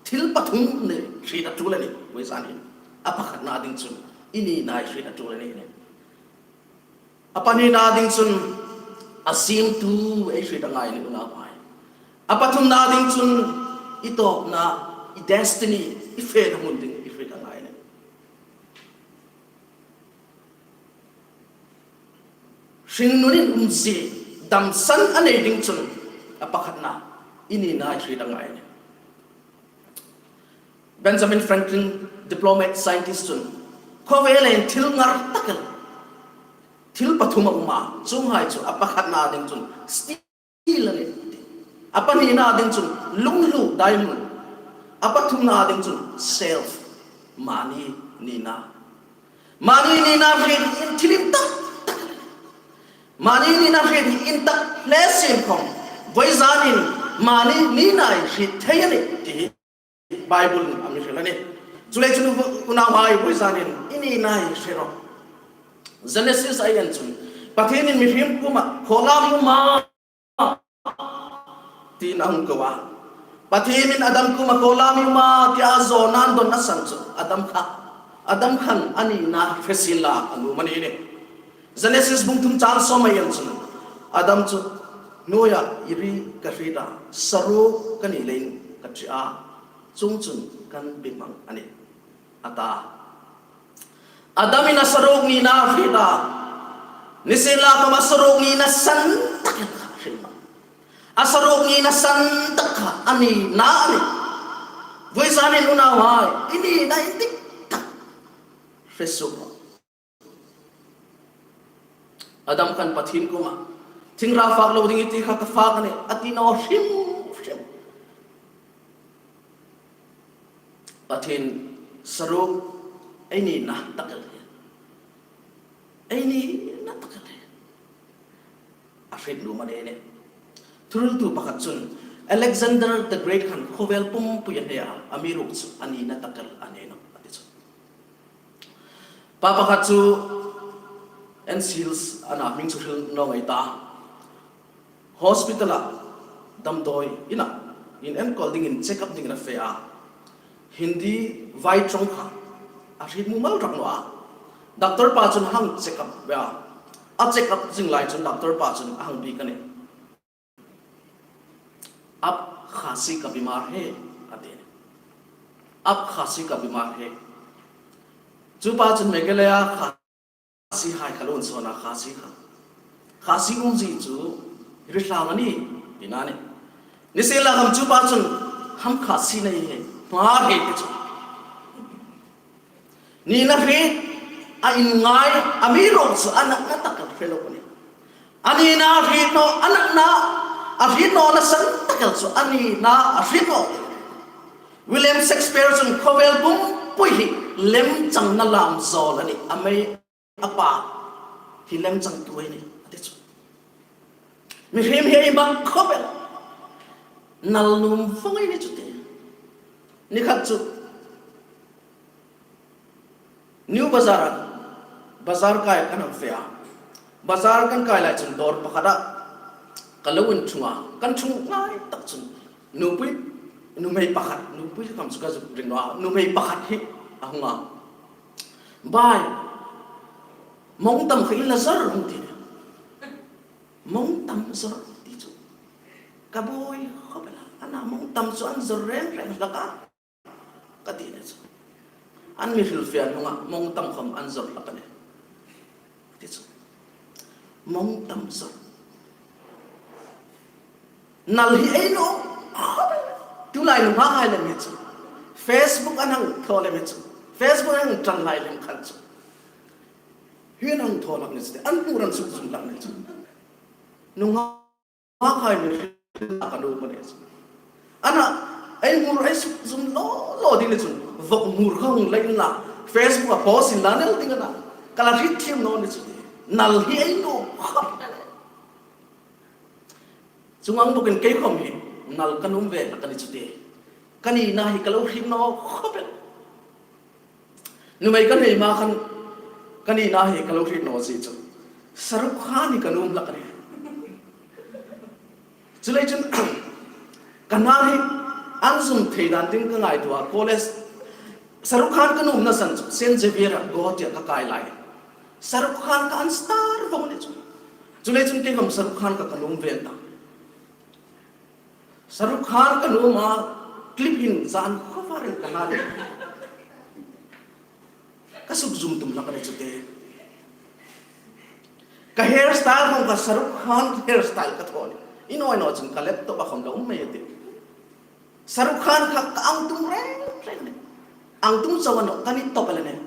Thil pathum ei hriet a tul a nih, vawisun hin. A pakhatna ding chun, i nina ei hriet a tul a nih. A pahnina ding chun, a siemtu ei hriet a ngai a nih, unauhai. A pathumna ding chun, i tawpna, i destiny, i fena hmun ding ei hriet a ngai a nih. Hringnunin umzie, damsan a nei ding chun, a pakhatna, i nina ei hriet a ngai a nih. Benjamin Franklin, diplomat, scientist chun, khawvela hin thil ngar tak el, thil pathum a um a, chuonghai chu a pakhatna ding chun steel a nih, a pahnina ding chun lunghlu, diamond, a pathumna ding chun self, mani, nina. Mani nina hriet hi inthilim tak tak. Mani nina hriet hi intak hle sien khom. Voizanin mani nina hi hriet thei a nih ti hi Bible-in a mi hril a nih. Chuleiin chun unauhai, voizanin i nina hi hre ro. Genesis-a en chun Pathienin mihriem kuoma, "Khaw lam i um a?" tiin a hung ko a. Pathienin Adam kuoma, "Khaw lam i um a?" tia zawna an dawn a san chu Adam kha, Adam khan a nina hre sienla a nuom a ni nih. Genesis bung thum chang sawm-a en chun Adam chu, "Hnuoia i ri ka hriet a, saruok ka ni leiin ka ṭi a, chuongchun kan biek mang a nih," a ta. Adamin a saruok nina a hriet a, nisienlakhom a saruok nina san tak el kha hre a. A saruok nina san tak kha a nina a nih. Voizanin unauhai, i nina indik tak hre suok ro. Adam khan Pathien kuoma, "Thingra fak lo ding i ti kha ka fak a nih," a ti naw hrim hrim. Pathien saruok ei nina tak el hi, ei nina tak el hi a hriet nuom a ni nih. Thuhriltu pakhat chun Alexander the Great khan khawvel pumpui a hne a, amiruokchu a nina tak el a ni naw a ti chu. Pa pakhat chu N C Hills-a, hming chu hril naw ngei ta. Hospital-a damdawi ina inenkawl dingin, check up dingin a fe a. Hindi vai ṭawng kha a hriet mumal rak naw a. Doctor pa chun a hang check up ve a. A check up zing lai chun doctor pa chun a hang biek a nih. "आप खांसी का बीमार है," a ti. "आप खांसी का बीमार है." Chu pa chun, "मैं क्या ले आ, खांसी hai ka lo insawn a, खांसी kha. खांसी umzie chu ri hlang a nih," tiin a nih. Nisienlakhom chu pa chun, "हम खांसी नहीं है, बीमार है," ti chu. Nina hriet a inngai, amiruokchu a natna tak el hre lo a nih. A nina a hriet naw, a natna a hriet nawna san tak el chu a nina a hriet naw. William Shakespeare chun khawvel pumpui hi lemchangna lam zawl a nih. Amei a pa hi lemchangtu ei nih a ti chu. Mihriem hi ei mak khawp el. Nal nuom vawng ei ni chu ti. Ni khat chu New Bazar-a, bazar kai kan hang fe a. Bazar kan kai lai chun dawr pakhata ka lo inṭhung a, kan ṭhung lai tak chun nupui, nuhmei pakhat, nupui khom chu ka zuk ring naw a, nuhmei pakhat hi a hung a. "Bai, mawng tam kha i la zawr," a hung ti. "Mawng tam zawr?" ti chu ka buoi khawp el a. "Ana, mawng tam chu an zawr reng reng hlak a," ka ti ni chu. An mi hrilfie hnunga mawng tam khom an zawr hlak a nih ti chu. Mawng tam zawr. Nal hi ei nuom khawp el. Tulai nunghak hai lem hi chu, Facebook an hang thaw lem hi chu, Facebook an hang ṭan lai lem khan chu, hi an hang thaw hlak ni chu, an hmur an suk zum hlak ni chu. Nunghak hai mi hril ka nuom a ni chu. Ana, ei hmur ei suk zum law law ding ni chun, vawk hmur kha hung la inla, Facebook-a post inla nel ding a na, ka la hriet thiem naw ni chu. Nal hi ei nuom khawp el. Chuong ang bawkin kei khom hi nal ka nuom ve hlak a ni chu ti. Ka nina hi ka lo hriet naw khawp el. Nuhmei ka nei hma khan ka nina hi ka lo hriet naw si chu, Shahrukh Khan hi ka nuom hlak a nih. Chuleiin chun ka hna hi an zum thei dan ding ka ngaituo a, college, Shahrukh Khan ka nuomna san chu Saint Xavier-a Guwahati-a ka kai lai, Shahrukh Khan kha an star vawng a ni chu. Chuleiin chun kei khom Shahrukh Khan kha ka nuom ve ta. Shahrukh Khan ka nuom a, clip hin zan khawp a ring ka hna ni. Ka suk zum tum hlak a ni chu ti. Ka hairstyle khom kha Shahrukh Khan hairstyle ka thaw a nih. I nawi naw chun ka laptop-a khom lo um mei a tih. Shahrukh Khan kha ka ang tum reng reng a nih. Ang tum chau a nawh, ka ni tawp el a nih.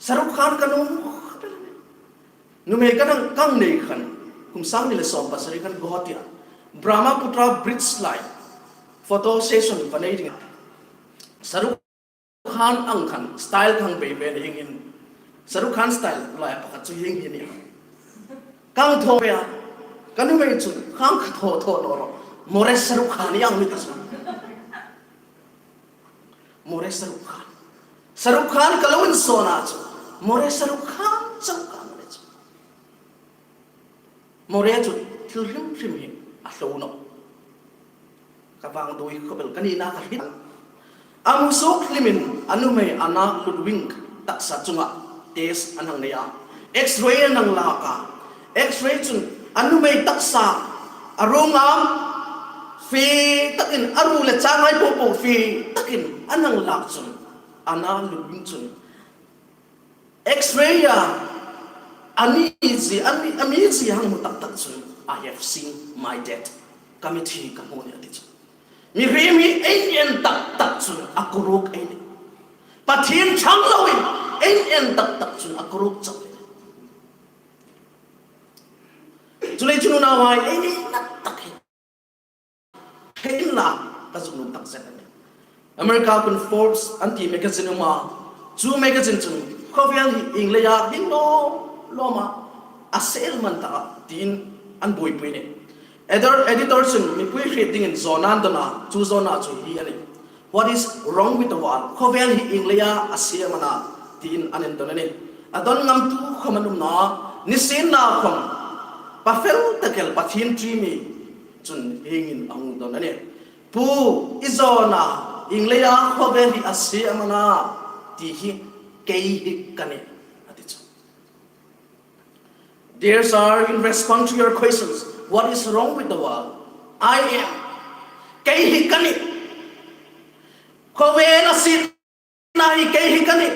Shahrukh Khan ka nuom khawp el a nih. Nuhmei ka hang, ka hang nei khan, kum sang hni le sawm pasari khan Guwahati-a Brahmaputra Bridge lai, Photo session va nei ding. Shahrukh Khan ang khan style kha bei ve ni hieng hin. Shahrukh Khan style lai pakhat chu hieng hin a nih. Kha thaw ve a. Ka nuhmei chun kha thaw thaw naw ro. More Shahrukh Khan ni ang mi ta chu. More Shahrukh Khan. Shahrukh Khan ka lo insawn a chu. More Shahrukh Khan chau ka ni chu. More chu thil hrim hrim hi a hlo nawh. Ka vangduoi khawp el ka nina ka hriet. A hmu suok hlimin a nuhmei Anna Ludwig taksa chunga test an hang nei a. X-ray an hang lak a. X-ray chun a nuhmei taksa a ruong am fie takin a ru le changhai popo fie takin an hang lak chun Anna Ludwig chun X-ray a, a mi zie, a mi, a mi zie hang hmu tak tak chun, "I have seen my death. Ka mithi ka hmu a nih," a ti chu. Mihriem hi ei en tak tak chun a kuruok ei nih. Pathien ṭhang loin ei en tak tak chun a kuruok chau ei nih. Chuleiin unauhai, ei ni na tak hi hre inla, ka zuk nuom tak zet a nih. America khun Forbes an ti magazine a um a, chu magazine chun khawvel hi ieng leia hring lawm lawm a, a sel man ta a, tiin an buoipui a nih. Editor, editor chun mipui hriet dingin zawna an dawn a, chu zawna chu hi a nih. "What is wrong with the world? Khawvel hi ieng leia a sie am a na?" tiin an indawn a nih. A dawn ngamtu khawm an um naw a, nisienlakhawm pa fel tak el Pathien ṭi mi chun hieng hin a hung dawn a nih. "Pu, i zawna ieng leia khawvel hi a sie am a na?" ti hi "Kei hi ka nih," a ti chu. Dear sir, in response to your questions, "What is wrong with the world?" I am. Kei hi ka nih. Khawvel a sie na hi kei hi ka nih.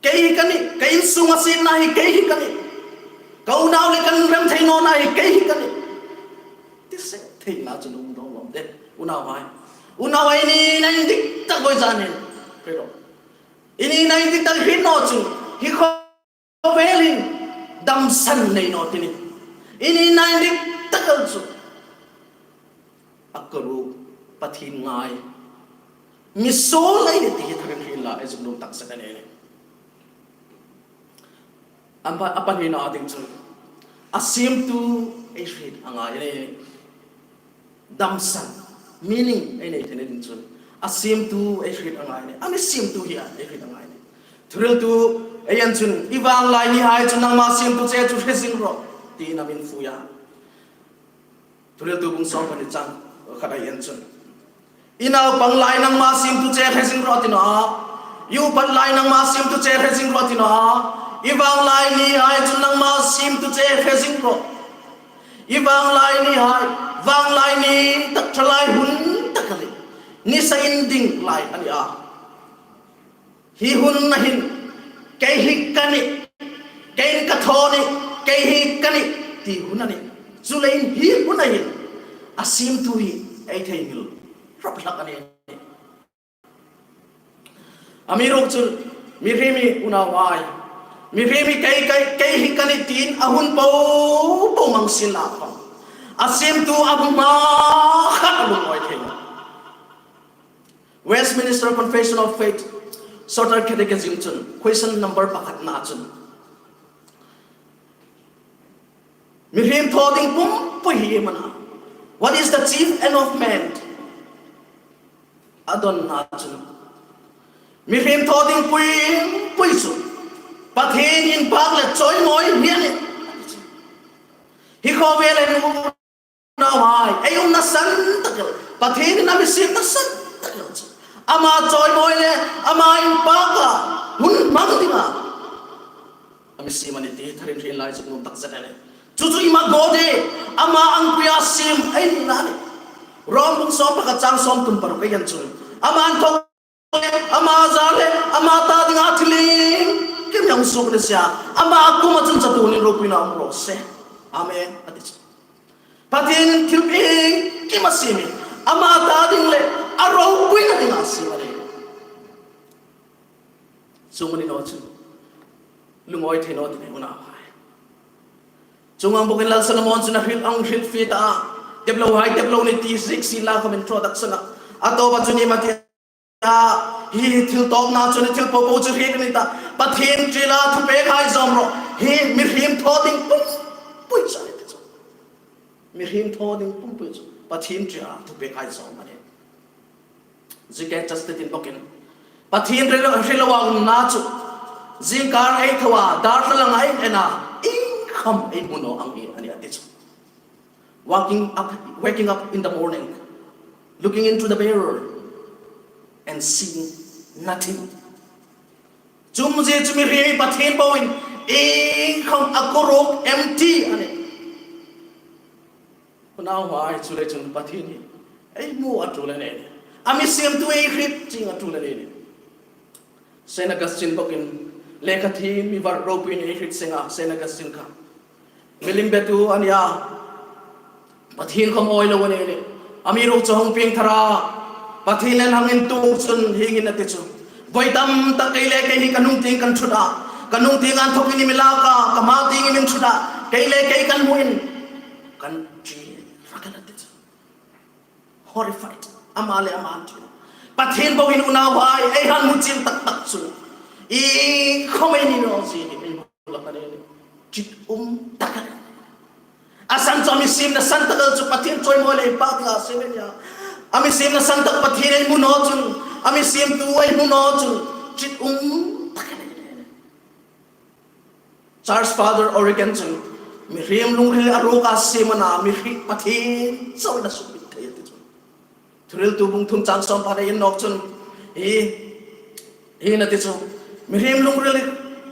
Kei hi ka nih. Ka insung a sie na hi kei hi ka nih. Ka unau le kan rem thei nawna hi kei hi ka nih. Ti se thei na chu nung dong lom de. Unauhai. Unauhai, i nina indik tak voi zan hin. Hre ro. I nina indik tak hre naw chu. Hi khaw khawvelin damsan nei naw ti nih. I nina indik tak el chu a kuruok, Pathien ngai, misuol ei nih ti hi tharin hre inla ei zuk nuom tak zet a nih. A pa, a pahnina a ding chun a siemtu ei hriet a ngai a nih. Damsan, meaning ei nei theina ding chun a siemtu ei hriet a ngai a nih. A mi siemtu hi a ei hriet a ngai a nih. Thuhriltu ei en chun, "I vanglai nihai chu nangma siemtu che chu hre zing rawh," tiin a mi fui a. Thuhriltu bung sawm pahni chang khat ei en chun, "I naupang lai nangma siemtu che hre zing rawh," a ti naw a. "I upat lai nangma siemtu che hre zing rawh," a ti naw a. "I vanglai nihai chu nangma siemtu che hre zing rawh. I vanglai nihai, vanglai ni tak, thalai hun tak a nih. Nisa inding lai a ni a. Hi hun a hin, kei hi ka nih, keiin ka thaw a nih, kei hi ka nih ti hun a nih. Chuleiin hi hun a hin a siemtu hi ei theinghil rawp hlak a nih." Amiruokchu mihriem hi, unauhai, mihriem hi kei, kei, kei hi ka nih tiin a hun po po hmang sienlakhawm, a siemtu a hma khat a lungawi thei nawh. Westminster Confession of Faith Shorter Catechism chun, question number pakhatna chun, mihriem thaw ding pumpui hi iem a na? What is the chief end of man? A dawnna chun, mihriem thaw ding pumpui chu Pathien inpak le chawimawi hi a nih. Hi khawvel hin, unauhai, ei umna san tak el, Pathienin a mi siemna san tak el chu ama chawimawi le ama inpaka hun hmang dinga a mi siem a nih ti tharin hre inla ei zuk nuom tak zet a nih. Chu chu imago de, ama angpuia siem ei nina a nih. Rom bung sawm pakhat chang sawmthum paruk ei en chun, ama inthawk le, ama zar le, ama ta dinga thil iengkim hang suok ni sih a, ama kuoma chun chatuonin ropuina um raw se. Amen, a ti chu. Pathienin thil iengkim a siem hi ama ta ding le a ropuina dinga a siem a nih. Chuong a ni naw chu lungawi thei naw ti nih, unauhai. Chuong ang bawkin Lal Solomon chun a hril, a hung hrilfie ta a. Teplohai, teplo ni ti ziek sienla khawm introduction-a, a tawpa chun iem a ti a, hi thil tawpna chun thil popo chu hriet ni ta. Pathien ṭiela thupêkhai zawm rawh. Hi mihriem thaw ding pumpui chu a ni ti chu. Mihriem thaw ding pumpui chu Pathien ṭiela thupêkhai zawm a nih. Zuk Justice-in bawkin, Pathien hril, hril lo a umna chu zingkar ei tho a, darthlalang ei en a, iengkhawm ei hmu naw ang hi a nih a ti chu. Waking up, waking up in the morning, looking into the mirror and seeing nothing. Chu zie chu mihriem hi Pathien boin iengkhawm a kuruok, empty a nih. Unauhai, chuleiin chun Pathien hi ei hmu a ṭul a ni. A mi siemtu ei hriet chieng a ṭul a ni. Saint Augustine bawkin lekha thiem mi var ropuiin ei hriet seng a, Saint Augustine kha milim betu a nih a. Pathien khawm awi lo a ni. Amiruokchu a hung pieng thar a, Pathien le hang intuok chun hieng hin a ti chu. Voi tam tak kei le kei hi ka hnung tieng kan ṭhut a, ka hnung tieng inthawkin i mi lak a, ka hma tieng i mi ṭhut a, kei le kei kan hmuin kan ṭi rak a nih a ti chu. Horrified. Ama le ama an ṭi. Pathien boin unauhai, ei hang hmu chieng tak tak chu iengkhawm ei ni naw zie hi ei hmu lak a ni. Ṭium tak a nih. A san chu a mi siemna san tak el chu Pathien chawimawi le pâk dinga siem a nih a. A mi siemna san tak Pathien ei hmu naw chun, a mi siemtu ei hmu naw chun ṭium tak a nih. Church Father Origen chun mihriem lungril a ruok a siem a na, mihriem Pathien chauin a sukbit thei a ti chu. Thuhriltu bung thum chang sawm pahni-in nawk chun hi, hi a ti chu. Mihriem lungril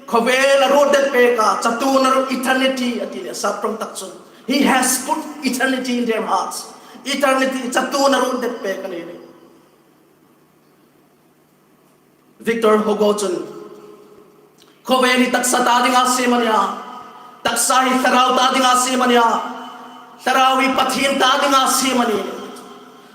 khawvel a ruot det pek a, chatuon a ruot, eternity a ti le, sap ṭawng tak chun. He has put eternity in their hearts. Eternity, chatuon a ruot det pek a nih. Victor Hugo chun, khawvel hi taksa ta dinga siem a nih a, taksa hi thlarau ta dinga siem a nih a, thlarau hi Pathien ta dinga siem a nih.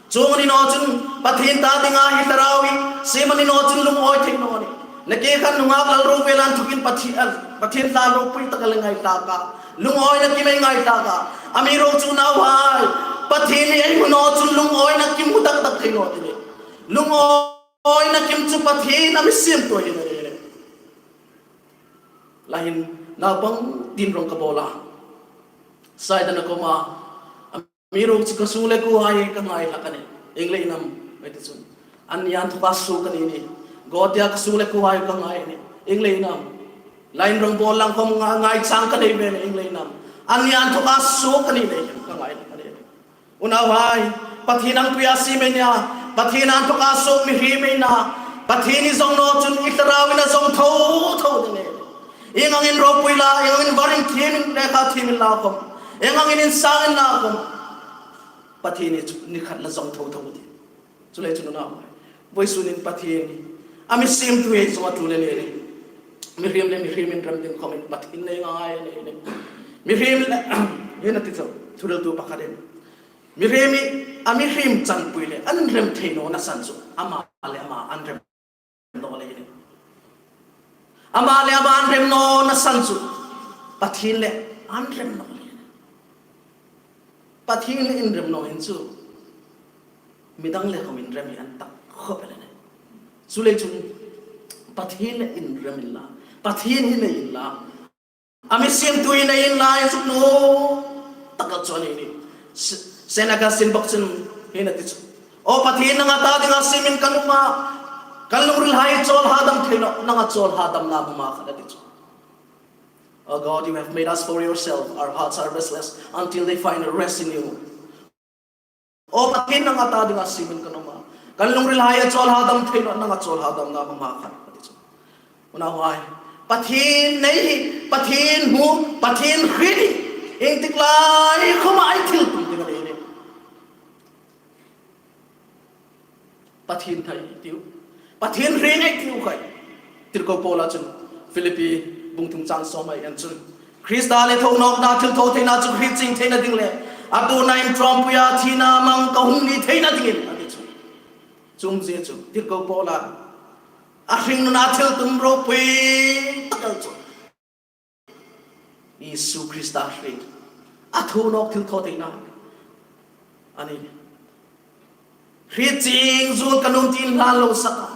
Chuong ni naw chun Pathien ta dinga hi thlarau hi siem a ni naw chun lungawi thei naw a nih. Nakie khan nunghak Lalruok vela inthokin Pathien, Pathien hla ropui tak a ngaithlak a, lungawina kim ei ngaithlak a. Amiruokchu unauhai, Pathien hi ei hmu naw chun lungawina kim hmu tak tak thei naw a ti. Lungawi Awina kim chu Pathien a mi siemtu hi a nih. Lai hin naupang tin rawng ka bawl a, Saidana kuoma, amiruokchu ka su le kuohai ka ngai hlak a nih. Ieng leiin am, ei ti chun, anni inthawka suok ka ni a nih. Gotia ka su le kuohai ka ngai a nih. Ieng leiin am, lai hin rawng bawl lang khawm nga-, ngai chang ka nei ve a nih. Ieng leiin am, anni inthawka suok ka ni leiin ka ngai hlak a nih. Unauhai, Pathien angpuia siem ei nih a, Pathien inthawka suok mihriem ei nih a, Pathien i zawng naw chun i thlarauin a zawng tho tho ding a nih. Ieng angin ropui la, ieng angin varin thiem inla, lekha thiem inla khawm, ieng angin insang inla khawm, Pathien hi chu ni khat la zawng tho tho ding. Chuleiin chun unauhai, vawisun hin Pathien hi a mi siemtu hi ei zawng a ṭul a nih. Mihriem le mihriem inrem ding khawmin Pathien nei ngai a nih. Mihriem le, hi a ti chu, thuhriltu pakhatin, mihriem hi a mihriem chanpui le an rem thei nawna san chu ama le ama an rem naw leiin a nih. Ama le ama an rem nawna san chu Pathien le an rem naw leiin a nih. Pathien le inrem naw hin chu midang le khawm inrem hi an tak khawp el a nih. Chuleiin chun Pathien le inrem inla, Pathien hi nei inla, a mi siemtu hi nei inla, inzuk naw tak el chu a ni a nih. S-, Saint Augustine bawk chun hi a ti chu, Aw Pathien, nanga ta dinga siemin kan um a, kan lungrilhai chawl hadam thei naw, nanga chawl hadamna mama khat, a ti chu. Oh God, you have made us for yourself. Our hearts are restless until they find a rest in you. Aw Pathien, nanga ta dinga siemin kan um a, kan lungrilhai chawl hadam thei naw, nanga chawl hadamna mama khat, a ti chu. Unauhai, Pathien nei hi, Pathien hmu, Pathien hriet hi, ieng tik lai khawma ei thil tum ding a nih. Pathien thei ei tiu, Pathien ring ei tiu khai. Tirko Paula chun Philippi bung thum chang sawm-a ei en chun, Krista le thonawkna thilthawtheina chu hriet chieng theina ding le a tuorna inṭhuoipuia thina mang ka hung ni theina dingin, a ti chu. Chuong zie chu Tirko Paula a hringnuna thil tum ropui tak el chu Isu Krista hriet, a thonawk thilthawtheina, A nih. Hriet chieng zuol ka nuom tiin hlan lo sak a.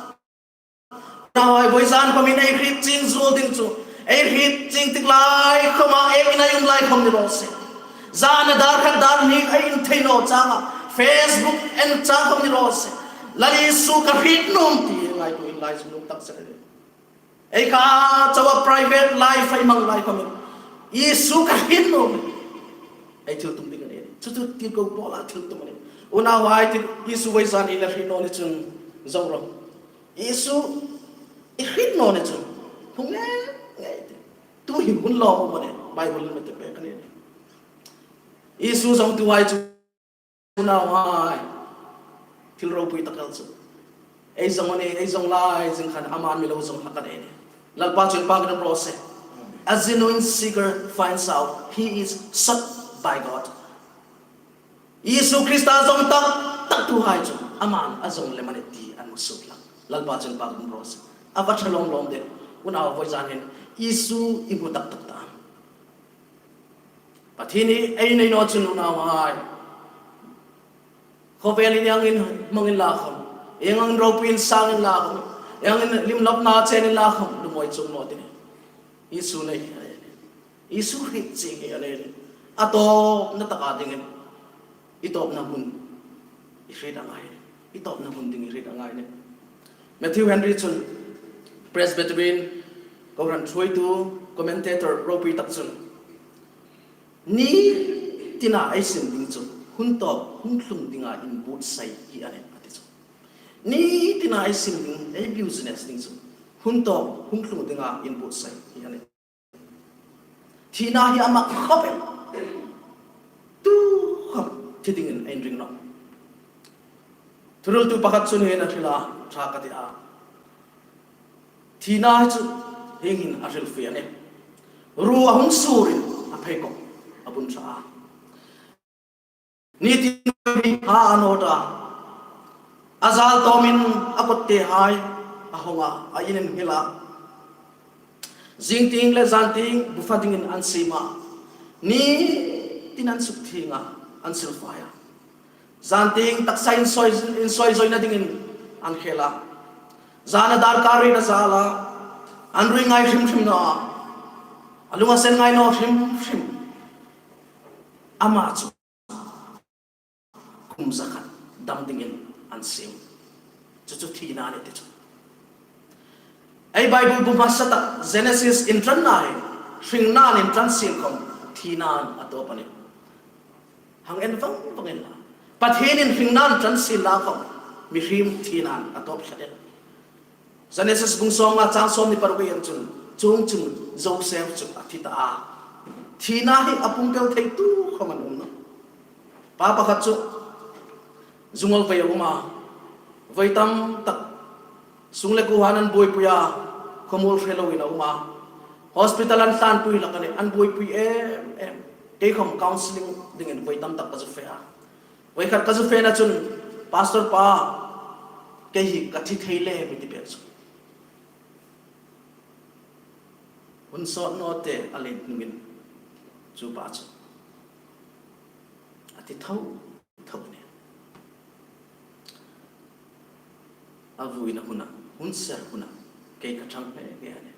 Nau hai, vawizan khawmin ei hriet chieng zuol ding chu, ei hriet chieng tik lai khawma ei ina um lai khawm ni raw se. Zana dar khat dar hni ei inthei naw changa Facebook en chang khawm ni raw se. Lal Isu ka hriet nuom ti ngaituo inla ei suk nuom tak se. Ei kha chauha private life ei hmang lai khawmin Isu ka hriet nuom ei thiltum ding a nih. Chu chu tirko Paula thiltum a nih. Unauhai, ti Isu vawizan i la hriet naw ni chun zo ro. Isu i hriet naw ni chun hung ngei ngei ti. Tu hi hun lo mo ne Bible me te pe ka ni. Isu zong tu ai chu, unauhai, thil ropui tak el chu. Ei zong a nih, ei zong lai zing khan aman mi lo zong hlak a nih. Lalpa chu inpâkin um raw se. A genuine seeker finds out he is sought by God. Isu Krista zong tak tak tuhai chu aman a zong lem a nih ti an mu suk hlak. Lalpa chu inpâkin um raw se. A va ṭha lawm lawm de. Unau, vawizan hin Isu i hmu tak tak ta. Pathien hi ei nei naw chun, unauhai, khawvelin ieng ang in hmang inla khawm, ieng ang in ropui insang inla khawm, ieng ang in lim lawmna chen inla khawm, nuhmei chuong naw ti nih. Isu nei hi a nei. Isu hriet chieng hi a nei. A tawpna taka dingin i tawpna hun i hriet a ngai. I tawpna hun ding i hriet a ngai nih. Matthew Henry chun, Presbyterian kohran ṭhuoitu, commentator ropui tak chun, ni tina ei sim ding chu hun tawp hung tlung dinga inbuotsai hi a nih, a ti chu. Ni tina ei sim ding, ei business ding chu hun tawp hung tlung dinga inbuotsai hi a nih. Thina hi a mak khawp el. Tu khawp thi dingin ei ring nawh. Thuhril tu pakhat chun hieng hin a hril a, ṭha ka ti a. Thina hi chu hieng hin a hril fie a nih. Ruo a hung surin a pheikawk a bun ṭha a. Ni tina hi ha a nawt a. A zal tawmin a kottehai a hawng a, a in an nghil a. Zing tieng le zan tieng bu fa dingin an siem a. Ni tina an suk thieng a, an silfai a. Zan tieng taksa insawi, insawi zawina dingin an khel a. Zana darkar riet a zal a. An ruoi ngai hrim hrim naw a. A lung a sen ngai naw hrim hrim. Ama chu kum zakhat dam dingin an siem. Chu chu thina a nih ti chu. Ei Bible bu hmasa tak Genesis inṭanna hi hringnain inṭan sien khawm thinain a tawp a nih. Hang en vang vang inla, Pathienin hringnain ṭan sien la khawm mihriem thinain a tawp hlak a nih. Genesis bung sawmnga chang sawmhni paruk ei en chun, chuongchun Joseph chu a thi ta a. Thina hi a pumpel theitu khawm an um nawh. Pa pakhat chu zungol vei a um a, voi tam tak sung le kuohan an buoipui a, khawmuol hre loin a um a. Hospital an tlanpui hlak a nih, an buoipui em em. Kei khawm counselling dingin voi tam tak ka zu fe a. Voi khat ka zu fena chun, Pastor pa, kei hi ka thi thei lem, i ti pek chu. Hun sawt naw te a lei hnungin chu pa chu a thi tho tho a nih. A vuina huna, hun ser huna kei ka ṭhang hle hle a nih.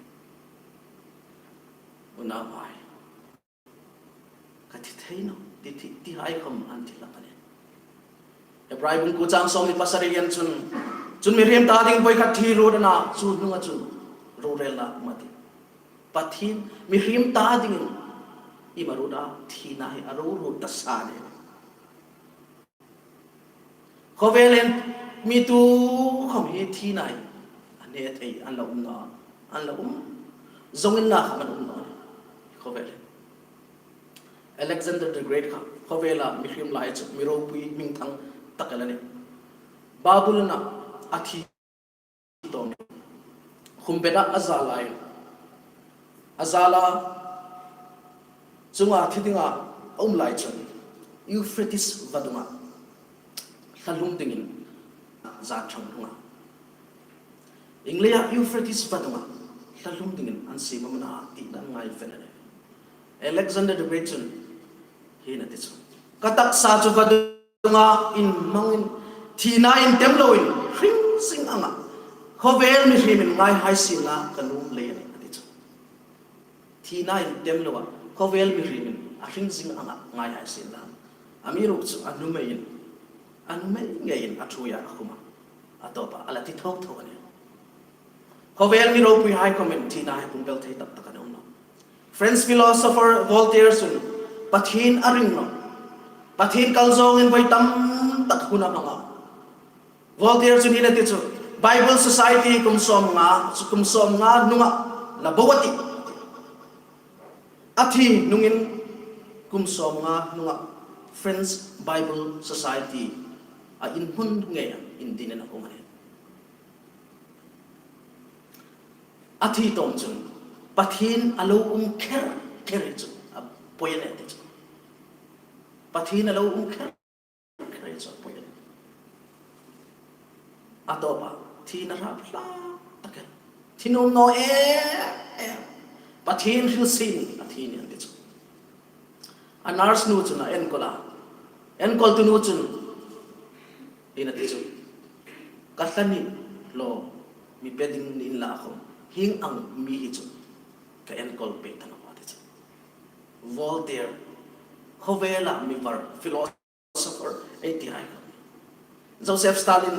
Unauhai, ka thi thei nawh, ti, ti, tihai khawm an thi hlak a nih. Hebrai bung kuo chang sawmhni pasari ei en chun, chun mihriem ta ding voi khat thi ruot a na, chu hnunga chun rorelna a um a tih. Pathien mihriem ta dingin iem a ruot a, thina hi a ro ruot ta sa a nih. Khawvelin mi tu khawm hi thina hi a hne thei an la um nawh, an la um. Zong inla khawm an um nawh. Khawvelin Alexander the Great kha khawvela mihriem lai chu mi ropui hmingthang tak el a nih. Babulona a thi tawm. Khum beta a zal lai. A zala chunga thi dinga a um lai chun Euphrates vadunga hla hlum dingin zat ṭhang hlung a. Iengleia Euphrates vadunga hla hlum dingin an siem am a na ti an ngai fel a nih. Alexander the Great chun hieng hin a ti chu, ka taksa chu vadung chunga inhmangin, thina intem loin hring zing anga khawvel mihrimin ngai hai sienla ka nuom lei a nih, a ti chu. Thina intem loa khawvel mihrimin a hring zing anga ngai hai sienla. Amiruokchu a numeiin, a numei ngeiin a ṭhuoia a khuma. A tawpa a la ti tho tho a nih. Khawvel mi ropuihai khawmin thina hi pumpel thei tak tak a ni naw. French philosopher Voltaire chun Pathien a ring naw, Pathien kal zawngin voi tam tak hun a hmang a. Voltaire chun hieng hin a ti chu, Bible Society kum sawmnga, kum sawmnga hnunga la bo a tih. A thi hnungin kum sawmnga hnunga French Bible Society a inhmun ngeia indinin a um a nih. A thi tawm chun Pathien a lo um kher kher hi chu a poi a nih, a ti chu. Pathien a lo um kher kher hi chu a poi a nih. A tawpa thina hrap hlak tak a thi nuom naw em em. Pathien hril sien a thi nih, a ti chu. A nurse nu chun a enkawl a. Enkawltu nu chun hieng hin a ti chu, ka hla ni lo, mi pe ding ni inla khawm, hieng ang mi hi chu ka enkawl pei ta naw, a ti chu. Voltaire, khawvela mi var philosopher ei ti hai. Joseph Stalin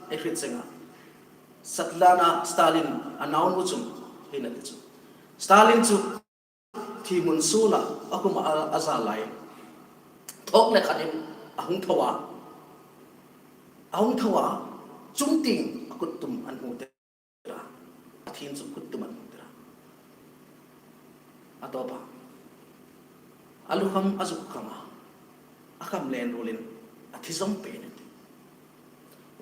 ei hriet che a. Svetlana Stalin a naunu chun hieng hin a ti chu, Stalin chu thi hmun suola a khuma a, a za lai, thawk le khanin a hung tho a, a hung tho a, chungtieng a kut tum an hmu tir a, a thin chu kut tum an hmu tir a. A tawpa a lukham a zuk kham a, a kham len ruolin a thi zawm pei a nih.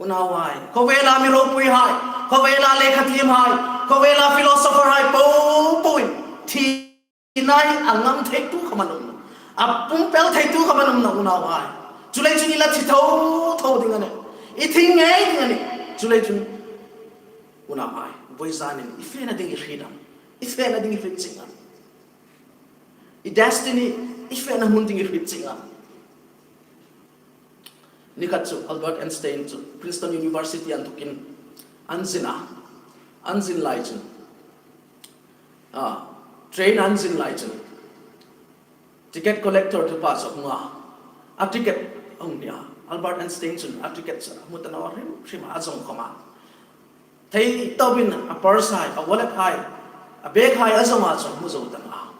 Unauhai, khawvela mi ropuihai, khawvela lekhathiemhai, khawvela philosopherhai po poin thina hi a ngam theitu khawm an um nawh, a pumpel theitu khawm an um nawh, unauhai. Chuleiin chun i la thi tho tho ding a nih, i thi ngei ding a nih. Chuleiin chun, unauhai, voizanin i fena ding i hriet am? I fena ding i hriet chieng am? I destiny, i fena hmun ding i hriet chieng am? Ni khat chu Albert Einstein chu Princeton University a inthokin an zin a, an zin lai chun, a, train an zin lai chun ticket collector tu pa chu a hung a, a ticket a hung hni a. Albert Einstein chun a ticket chu a hmu ta naw hrim hrim a, a zawng khawm a. Thei tawpin a purse hai, a wallet hai, a bag hai a zawng a, chu a hmu zo ta naw a.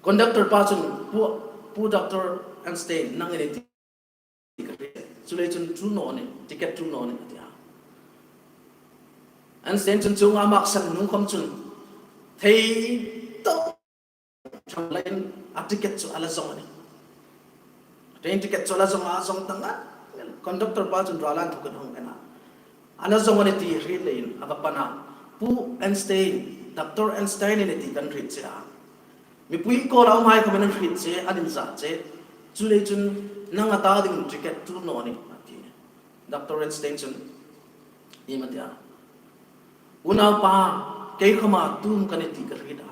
Conductor pa chun, Pu, Pu Doctor Einstein, nangin i ti ka hriet. Chuleiin chun ṭul naw nih, ticket ṭul naw nih, a ti a. Einstein chun chuong a maksan hnung khawm chun thei tawp ṭhang leiin a ticket chu a la zawng a nih. Train ticket chu a la zawng a, zawng ta ngat. Conductor pa chun ruola inthokin a hung en a. A la zawng a nih ti hriet leiin a va pan a. Pu Einstein, Doctor Einstein i nih ti kan hriet che a. Mipui kawla umhai khawmin an hriet che, an inza che. Chuleiin chun nanga ta ding ticket ṭul naw nih, a ti. Doctor Einstein chun, iem a ti a? Unaupa, kei khawma tu am ka nih ti ka hriet a.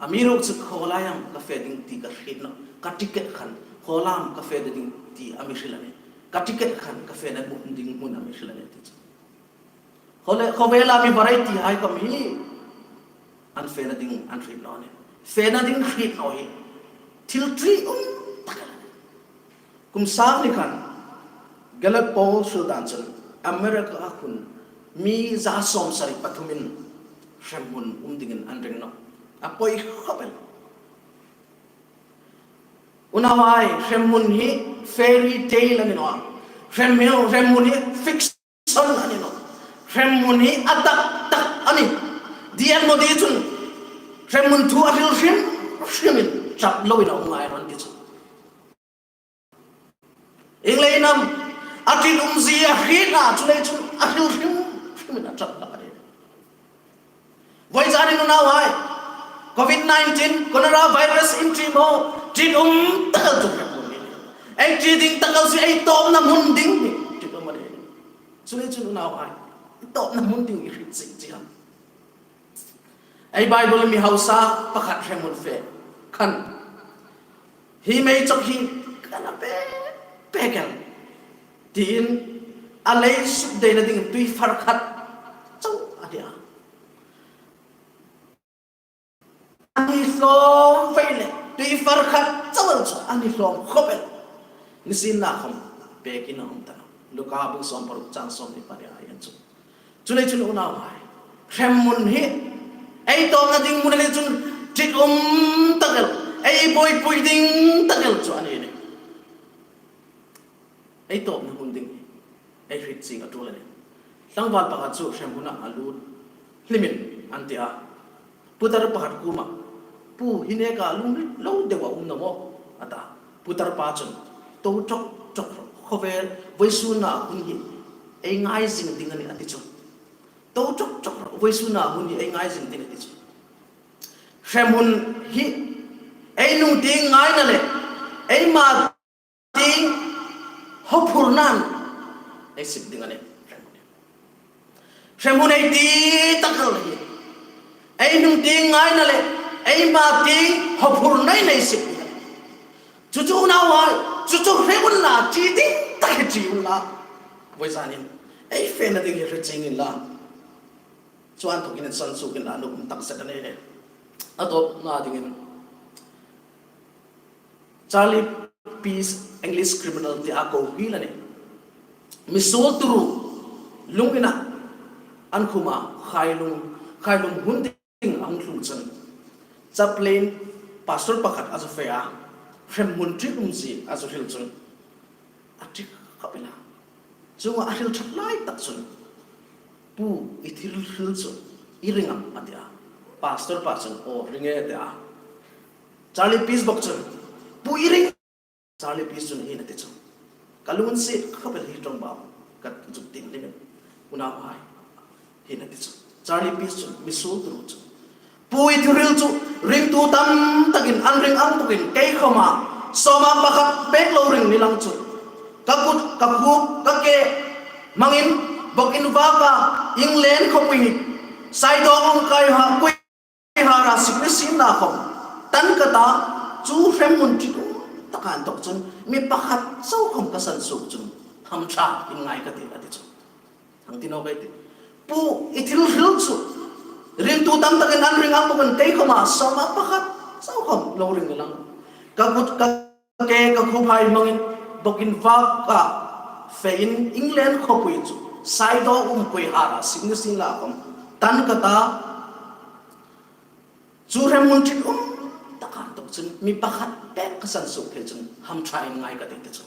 Amiruokchu khaw lai am ka fe ding ti ka hriet nawh. Ka ticket khan khaw lai am ka fe ding ti a mi hril a nih. Ka ticket khan ka fena ding hmun a mi hril a nih, ti chu. Khawle, khawvela mi var ei ti hai khawm hi an fena ding an hriet naw a nih. Fena ding hriet naw hi thil ṭium tak a nih. Kum sang hni khan Gallup poll hril dan chun America-a khun mi za sawmsari pathumin hremhmun um dingin an ring nawh. A poi khawp el. Unauhai, hremhmun hi fairy tale a ni nawh. Hremhmun, hremhmun hi fiction a ni nawh. Hremhmun hi a tak tak a nih. Dien mo di chun hremhmun thu a hril hrim hrimin ṭap loin a um ngai rawh an ti chu. Ieng leiin am? A ṭium zie a hriet a, chuleiin chun a hril hrim hrimin a ṭap hlak a nih. Voizanin unauhai, covid nineteen, coronavirus in ṭium, ṭium tak el chu hremhmun hi ei ṭi ding tak el chu ei tawpna hmun ding hi ṭium a nih. Chuleiin chun unauhai, ei tawpna hmun ding i hriet chieng chieng am? Ei Bible mi hausa pakhat hremhmun fe khan, hi mei chawk hi ka la pek pek el, tiin a lei sukdeina ding tui far khat chau a nih a. A ni hlawm vei le, tui far khat chau el chu a ni hlawm khop el. Nisienlakhawm, pekin a um ta nawh. Luka bung sawm paruk chang sawmhni pariet a hin chu. Chuleiin chun unauhai, hremhmun hi ei tawpna ding hmun a ni chun ṭitum tak el, ei buoipui ding tak el chu a ni nih. Ei tawpna hmun ding hi ei hriet chieng a ṭul a nih. Tlangval pakhat chu hremhmunah a lut hlimin an ti a. Putar pakhat kuomah, "Pu, hi neka lungrit lo deu a um naw maw?" a ta. Putar pa chun, "To ṭawk ṭawk rawh, khawvel vawisuna hun hi ei ngai zing ding a nih," a ti chu. "To ṭawk ṭawk rawh, vawisuna hun hi ei ngai zing ding," a ti chu. Hremhmun hi ei nung tieng ngaina le ei ma tieng hawphurnain ei sip ding a nih. Hremhmun ei ti tak el hi ei nung tieng ngaina le ei ma tieng hawphurnain ei sip ding a nih. Chu chu unauhai, chu chu hre unla, ṭi ding tak hi ṭi unla. Vawizanin ei fena ding hi hre chieng inla. Chu inthawkin insan suok inla, nuom tak zet a ni. A tawpna dingin Charlie Peace, English criminal tia ko hi la nih. Misuol turu lung ina an khuma, khailum, khailum hun ding a hung tlung chun, chaplain, pastor pakhat a zu fe a, hremhmun ṭitum zie a zu hril chun, a ṭi khop el a. Chuonga a hril ṭhat lai tak chun, "Pu, i thil hril chu i ring am?" a ti a. Pastor pa chun, "Aw, ring e," a ti a. Charlie Peace bok chun, "Pu, i ring?" Charlie Peace chun hin a ti chu, "Ka lunginsiet khop el hi ṭawngbau ka zuk ding lim." Unauhai, hin a ti chu. Charlie Peace chun misuol turu chu, "Pu, i thil hril chu ringtu tam takin an ring ang bawkin kei khawma sawma pakhat pek lo ring ni lang chu. Ka kut, ka khup, ka ke hmangin bawkin vaka England khawpui hi saidawk um kuoihara sik ni sienlakhawm, tan ka ta, chu hremhmun ṭitum taka inthawk chun mi pakhat chau khawm ka sansuok chun hamṭha in ngai ka tih," a ti chu. Hang ti naw ka ti. "Pu, i thil hril chu ringtu tam takin an ring ang bawkin kei khawma sawma pakhat chau khawm lo ring ni lang. Ka kut, ka ke, ka khuphai hmangin bawkin vaka fein England khawpui chu saidawk um kuoihara sik ni sienlakhawm, tan ka ta, chu hremhmun ṭitum taka inthawk chun mi pakhat pek ka sansuok thei chun hamṭha in ngai ka tih," ti chu.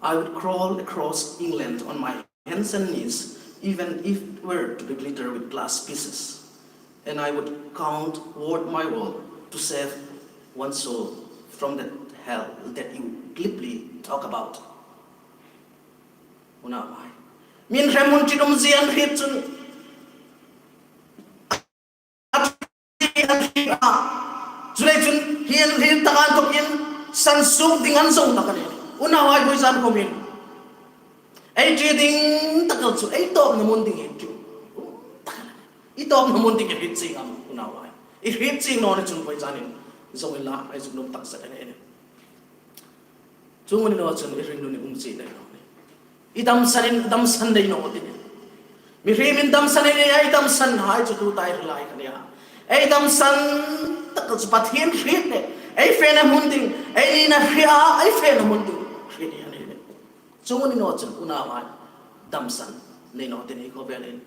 "I would crawl across England on my hands and knees, even if it were to be littered with glass pieces. And I would count ward by ward to save one soul from that hell that you glibly talk about." Unauhai, mi'n hremhmun ṭitum zie an hriet chun, a ṭi an hriet a. Chuleiin chun hi an hriet taka inthawkin sansuok ding an zawng tak a nih. Unauhai, vawizan khawmin ei ṭi ding tak el chu ei tawpna hmun ding hi ṭi tak a nih. I tawpna hmun ding hi hriet chieng am, unauhai? I hriet chieng naw ni chun vawizanin zawng inla, ei zuk nuom tak zet a nih. Chuong ni naw chun i ringtu ni um chie nei naw nih. I damsan in, damsan nei naw ti nih. Mihriemin damsan ei nei a, ei damsanhai chu tuta ei hril lai kha nih a. Ei damsan tak chu Pathien hriet le ei fena hmun ding, ei nina hria, ei fena hmun ding hriet a nih. Chuong ni naw chun unauhai, damsan nei naw ti nih khawvelin.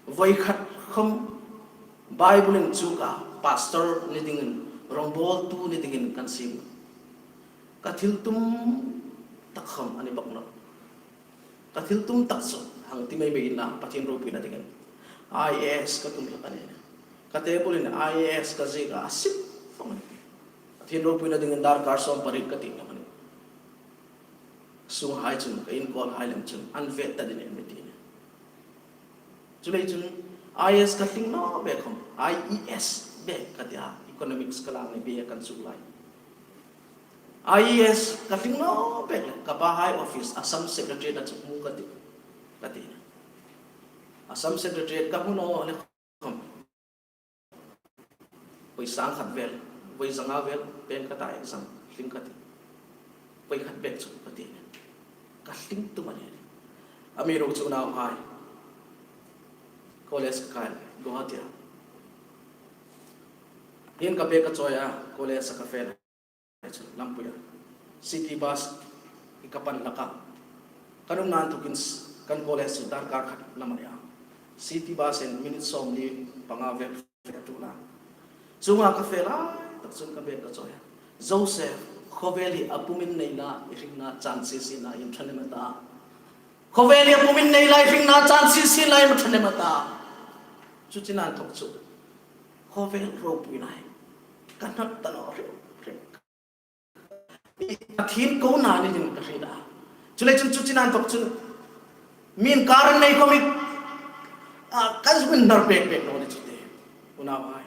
Voi khat khawm Bible inchuk a, pastor ni dingin, rawngbawltu ni dingin kan siem. Ka thil tum tak khawm a ni bawk nawh. Ka thil tum tak chu hang ti mei mei inla, Pathien ropuina dingin I A S ka tum hlak a nih. Ka table-in I A S ka ziek a, a sip vawng a nih. Pathien ropuina dingin darkar sawm pariet ka tiem hlak a nih. Sunghai chun, ka inkawlhai lem chun an ve ta ding a nih, mi ti a nih. Chuleiin chun I A S ka tling naw bek khawm, I E S bek ka ti a, economics ka lak a nih, B A kan chuk lai. I E S ka tling naw bek le ka pahai office Assam Secretariat-a chu hmu ka tih, ka ti. Assam Secretariat ka hmu naw le khawm, voi sangkhat vel, voi zanga vel peng ka ta, exam tling ka tih. Voi khat bek chu ka ti. Ka hling tum a nih. Amiruokchu nauhai, college ka kai Guwahati-a. Hieng ka bag ka chawi a, college-a ka fe lai chu lampuia city bus-a ka pan hlak a. Kan umna inthokin kan college chu darkar khat lam a nih a. City bus-in minute sawmli panga vel fe tul a. Chuonga ka fe lai tak chun ka bag ka chawi a. Joseph, khawvel hi a pumin nei la, i hringna chan sisi la, i ṭhahnem a ta. Khawvel hi a pumin nei la, i hringna chan sisi la, i ṭhahnem a ta. Chu chena inthok chu khawvel ropuina hi ka hnawt ta naw hrim hrim. Pathien kona ni dingin ka hriet a. Chuleiin chun chu chena inthok chun mi'n car an nei khawmin, a, ka zuk inhnar bek bek naw ni chu te. Unauhai,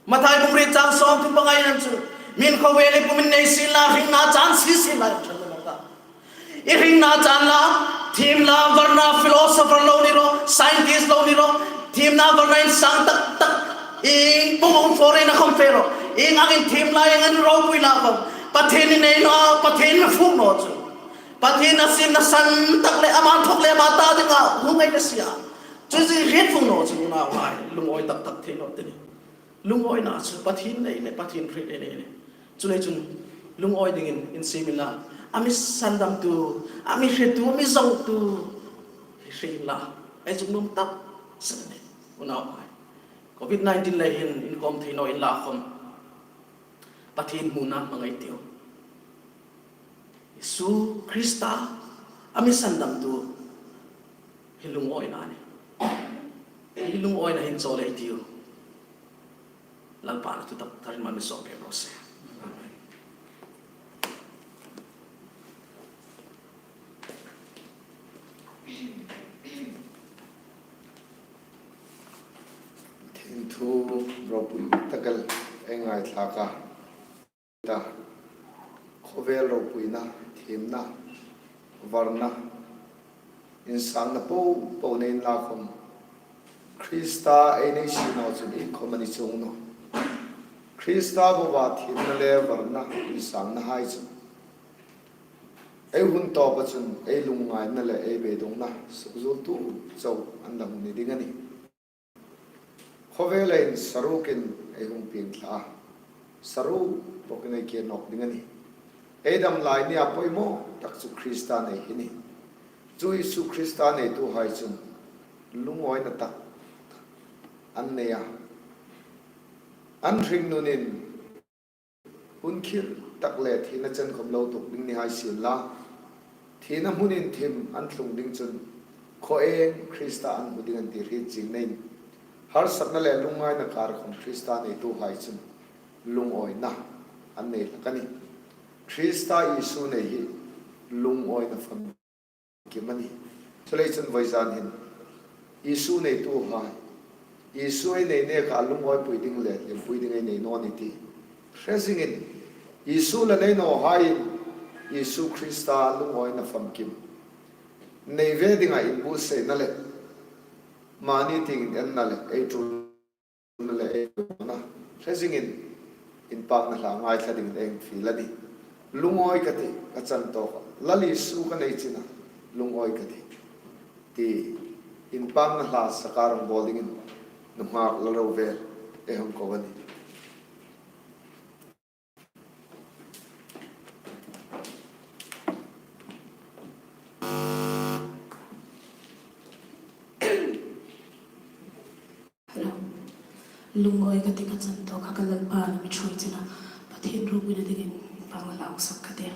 Mathai bung riet chang sawmthum panga'n chun, mi'n khawvel hi pumin nei sien la, hringna chan sien la, i ṭhahnem a ta. I hringna chan la, thiem la, varna, philosopher lo ni ro, scientist lo ni ro, thiemna varna insang tak tak, ieng pung foreign-a khawm fe ro, ieng angin thiem la, ieng angin ropui la khawm, Pathien i nei naw, Pathien mi fuk naw chu. Pathien a siemna san tak le, ama thawk le, ama ta dinga hung ei na si a. Chu chu hriet fuk naw chu, unauhai, lungawi tak tak thei naw ti ni. Lungawina chu Pathien nei le, Pathien hriet ei nei le. Chuleiin chun lungawi dingin insiem inla, a mi sandamtu, a mi hretu, a mi zawngtu hi hre inla, ei zuk nuom tak zet a nih. Unauhai, covid nineteen lei hin inkhawm thei naw inla khawm, Pathien hmuna hmang ei tiu. Isu Krista a mi sandamtu hi lungawina a nih. Hi lungawina hin chawl ei tiu. Lalpan a thu tak tharin mal mi sawm pek raw se. Amen. Thingthu ropui tak el ei ngaithlak a. Ta, khawvel ropuina, thiemna, varna, insangna po po nei inla khawm, Krista ei nei si naw chun iengkhawm a ni chuong naw. Krista bova thiemna le varna, insangna hai chu ei hun tawpa chun ei lungngaina le ei beidongna sukzuoltu chau an la hung ni ding a nih. Khawvela hin saruokin ei hung pieng thla a, saruok bawkin ei kir nawk ding a nih. Ei dam lai nia poimaw tak chu Krista nei hi a nih. Chu Isu Krista neituhai chun lungawina tak an nei a. An hringnunin hun khir tak le thina chen khawm lo tuok ding ni hai sien la, thina hmunin thim an tlung ding chun khaw eng Krista an hmu ding an ti hriet chieng leiin, harsatna le lungngaina kar khawm Krista neituhai chun lungawina an nei hlak a nih. Krista Isu nei hi lungawina fam kim a nih. Chuleiin chun vawizan hin Isu neituhai, Isu ei nei neka lungawipui ding le hlimpui ding ei nei naw ni ti hre zingin, Isu la nei nawhaiin Isu Krista lungawina famkim nei ve dinga inbuotsaina le mani tieng inenna le ei tul na le ei ṭhutna hre zingin inpakna hla ngaithla dingin ei fiel a nih. Lungawi ka tih, ka chan tawk a, Lal Isu ka nei china lungawi ka tih, ti inpakna hla sakar hung bawl dingin nunghak Lalrovel ei hung ko a nih. Hello. Lungawi ka tih, ka chan tawk a, ka Lalpa'n a mi ṭhuoi china, Pathien ropuina dingin inpakna hla hung sak ka tih.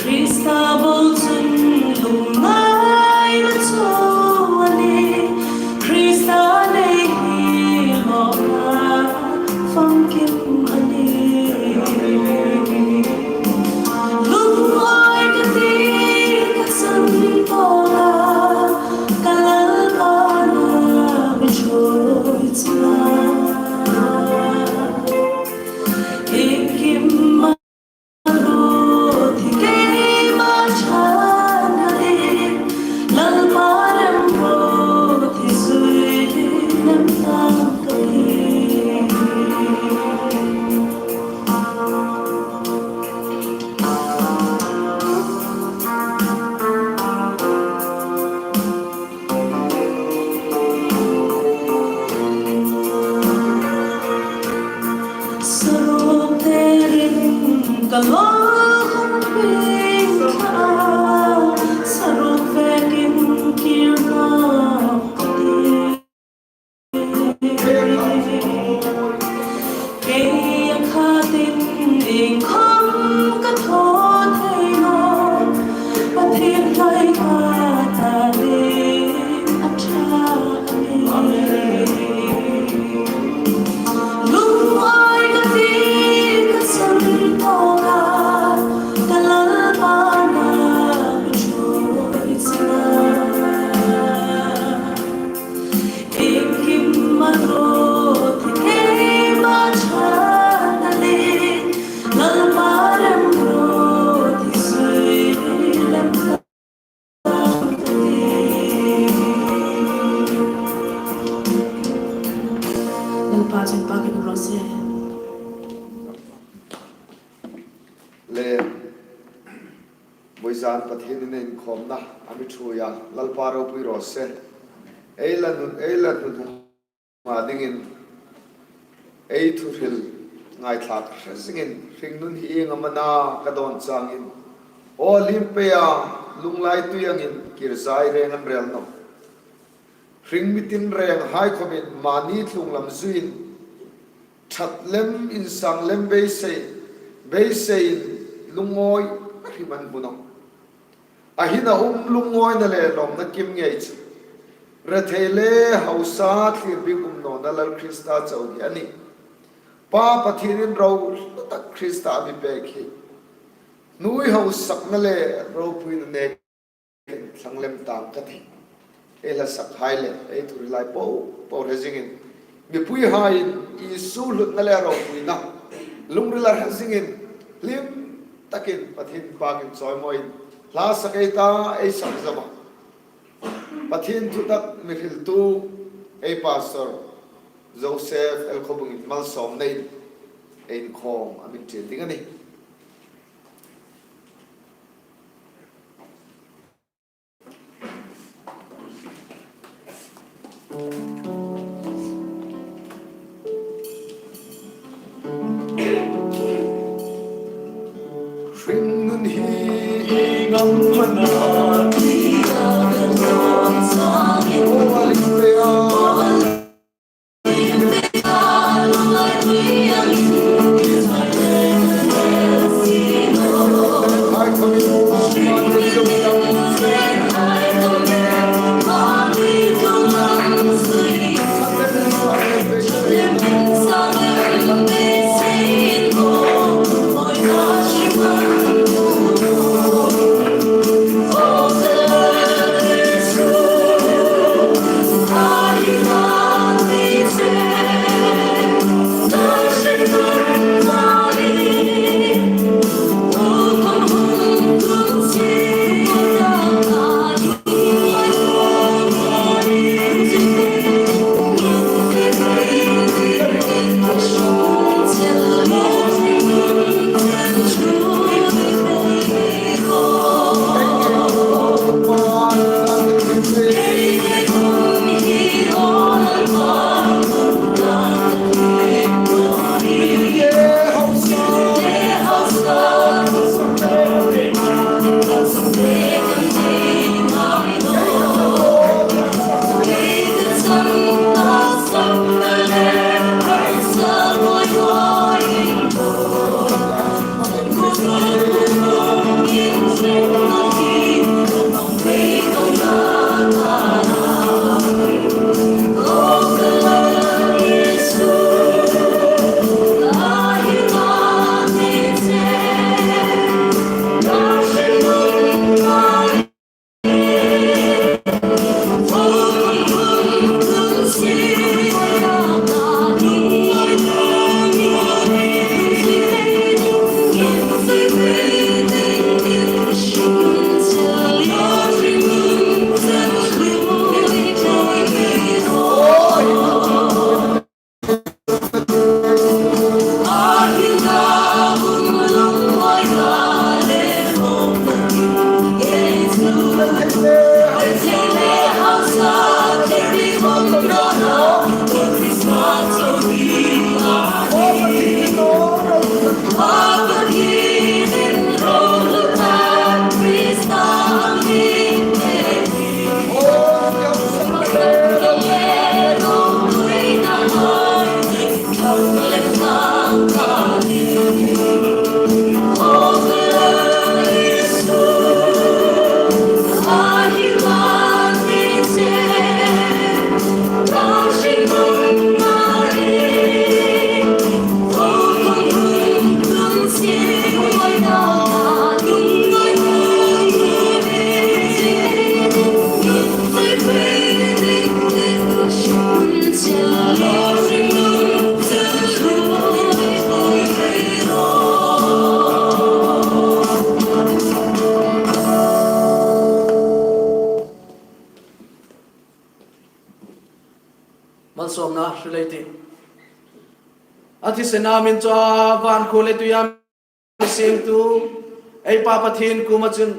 Krista bo chun lungngaina chau a nih. Krista nei hi mawphak famkim a nih. Lungawi ka ti ka chan pawla ka Lalpa na mi ṭhuoi chunga. Iengkim Saruk terin ka lawm hung ping thla, saruk vekin kir nawk ka ti. Kei a khatin iengkhawm ka thaw thei naw, Pathien hlui ka ta ding a ṭha a nih. Lungawi ka ti ka chan pawla ka Lalpa na mi ṭhuoi chunga. Iengkim a rawt hi keima ṭhatna le Lalpa remruot hi zui lem ka ti. Lalpa chun pâkin um raw se. Le, vawizan Pathienin inkhawmna a mi ṭhuoi a, Lalpa ropui raw se. Ei la nun, ei la nun hung a dingin, ei thuhril ngaithlak hre zingin, hringnun hi ieng am a na ka dawn changin, aw hlim pei a, lunglai tui angin, kir zai reng an rel nawh. Hring mi tinrenghai khawmin mani thlung lam zuiin, ṭhat lem insang lem beisei, beiseiin lungawi hrim an hmu nawh. A hin a um lungawina le lawmna kim ngei chu rethei le hausa thlir bik um nawna Lal Krista chau hi a nih. Pa Pathienin ro hlu tak Krista a mi pek hi hnuoi hausakna le ropuina nek thlang lem tang ka ti. Ei hlasakhai le ei thuhrilhai po po hre zingin, mipuihaiin Isu hlutna le ropuina lungrila hre zingin, hlim takin Pathien pâkin chawimawiin hla sak ei ta, ei sak zo a. Pathien thutak mi hriltu ei Pastor Joseph L. Khawbungin malsawmna in ei inkhawm a mi ṭan ding a nih. Hringnun hi ieng am a na, lei ti. A thisena min chu a van khuo le tuia mi siemtu ei Pa Pathien kuoma chun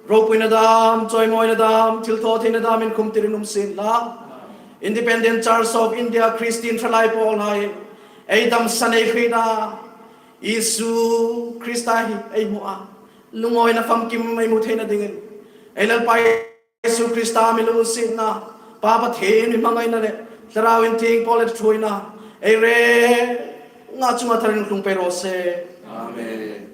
ropuina dam, chawimawina dam, thilthawtheina dam inkhum tirin um sien la. Independent Church of India Christian Ṭhalai Pawl hai ei damsan ei hriet a, Isu Krista hi ei hmu a, lungawina famkim ei hmu theina dingin ei Lalpa Isu Krista mi lunginsietna, Pa Pathien mi hmangaina le Thlarau Inthieng Pawl le thuoina ei rengin a chunga tharin tlung pei raw se. Amen.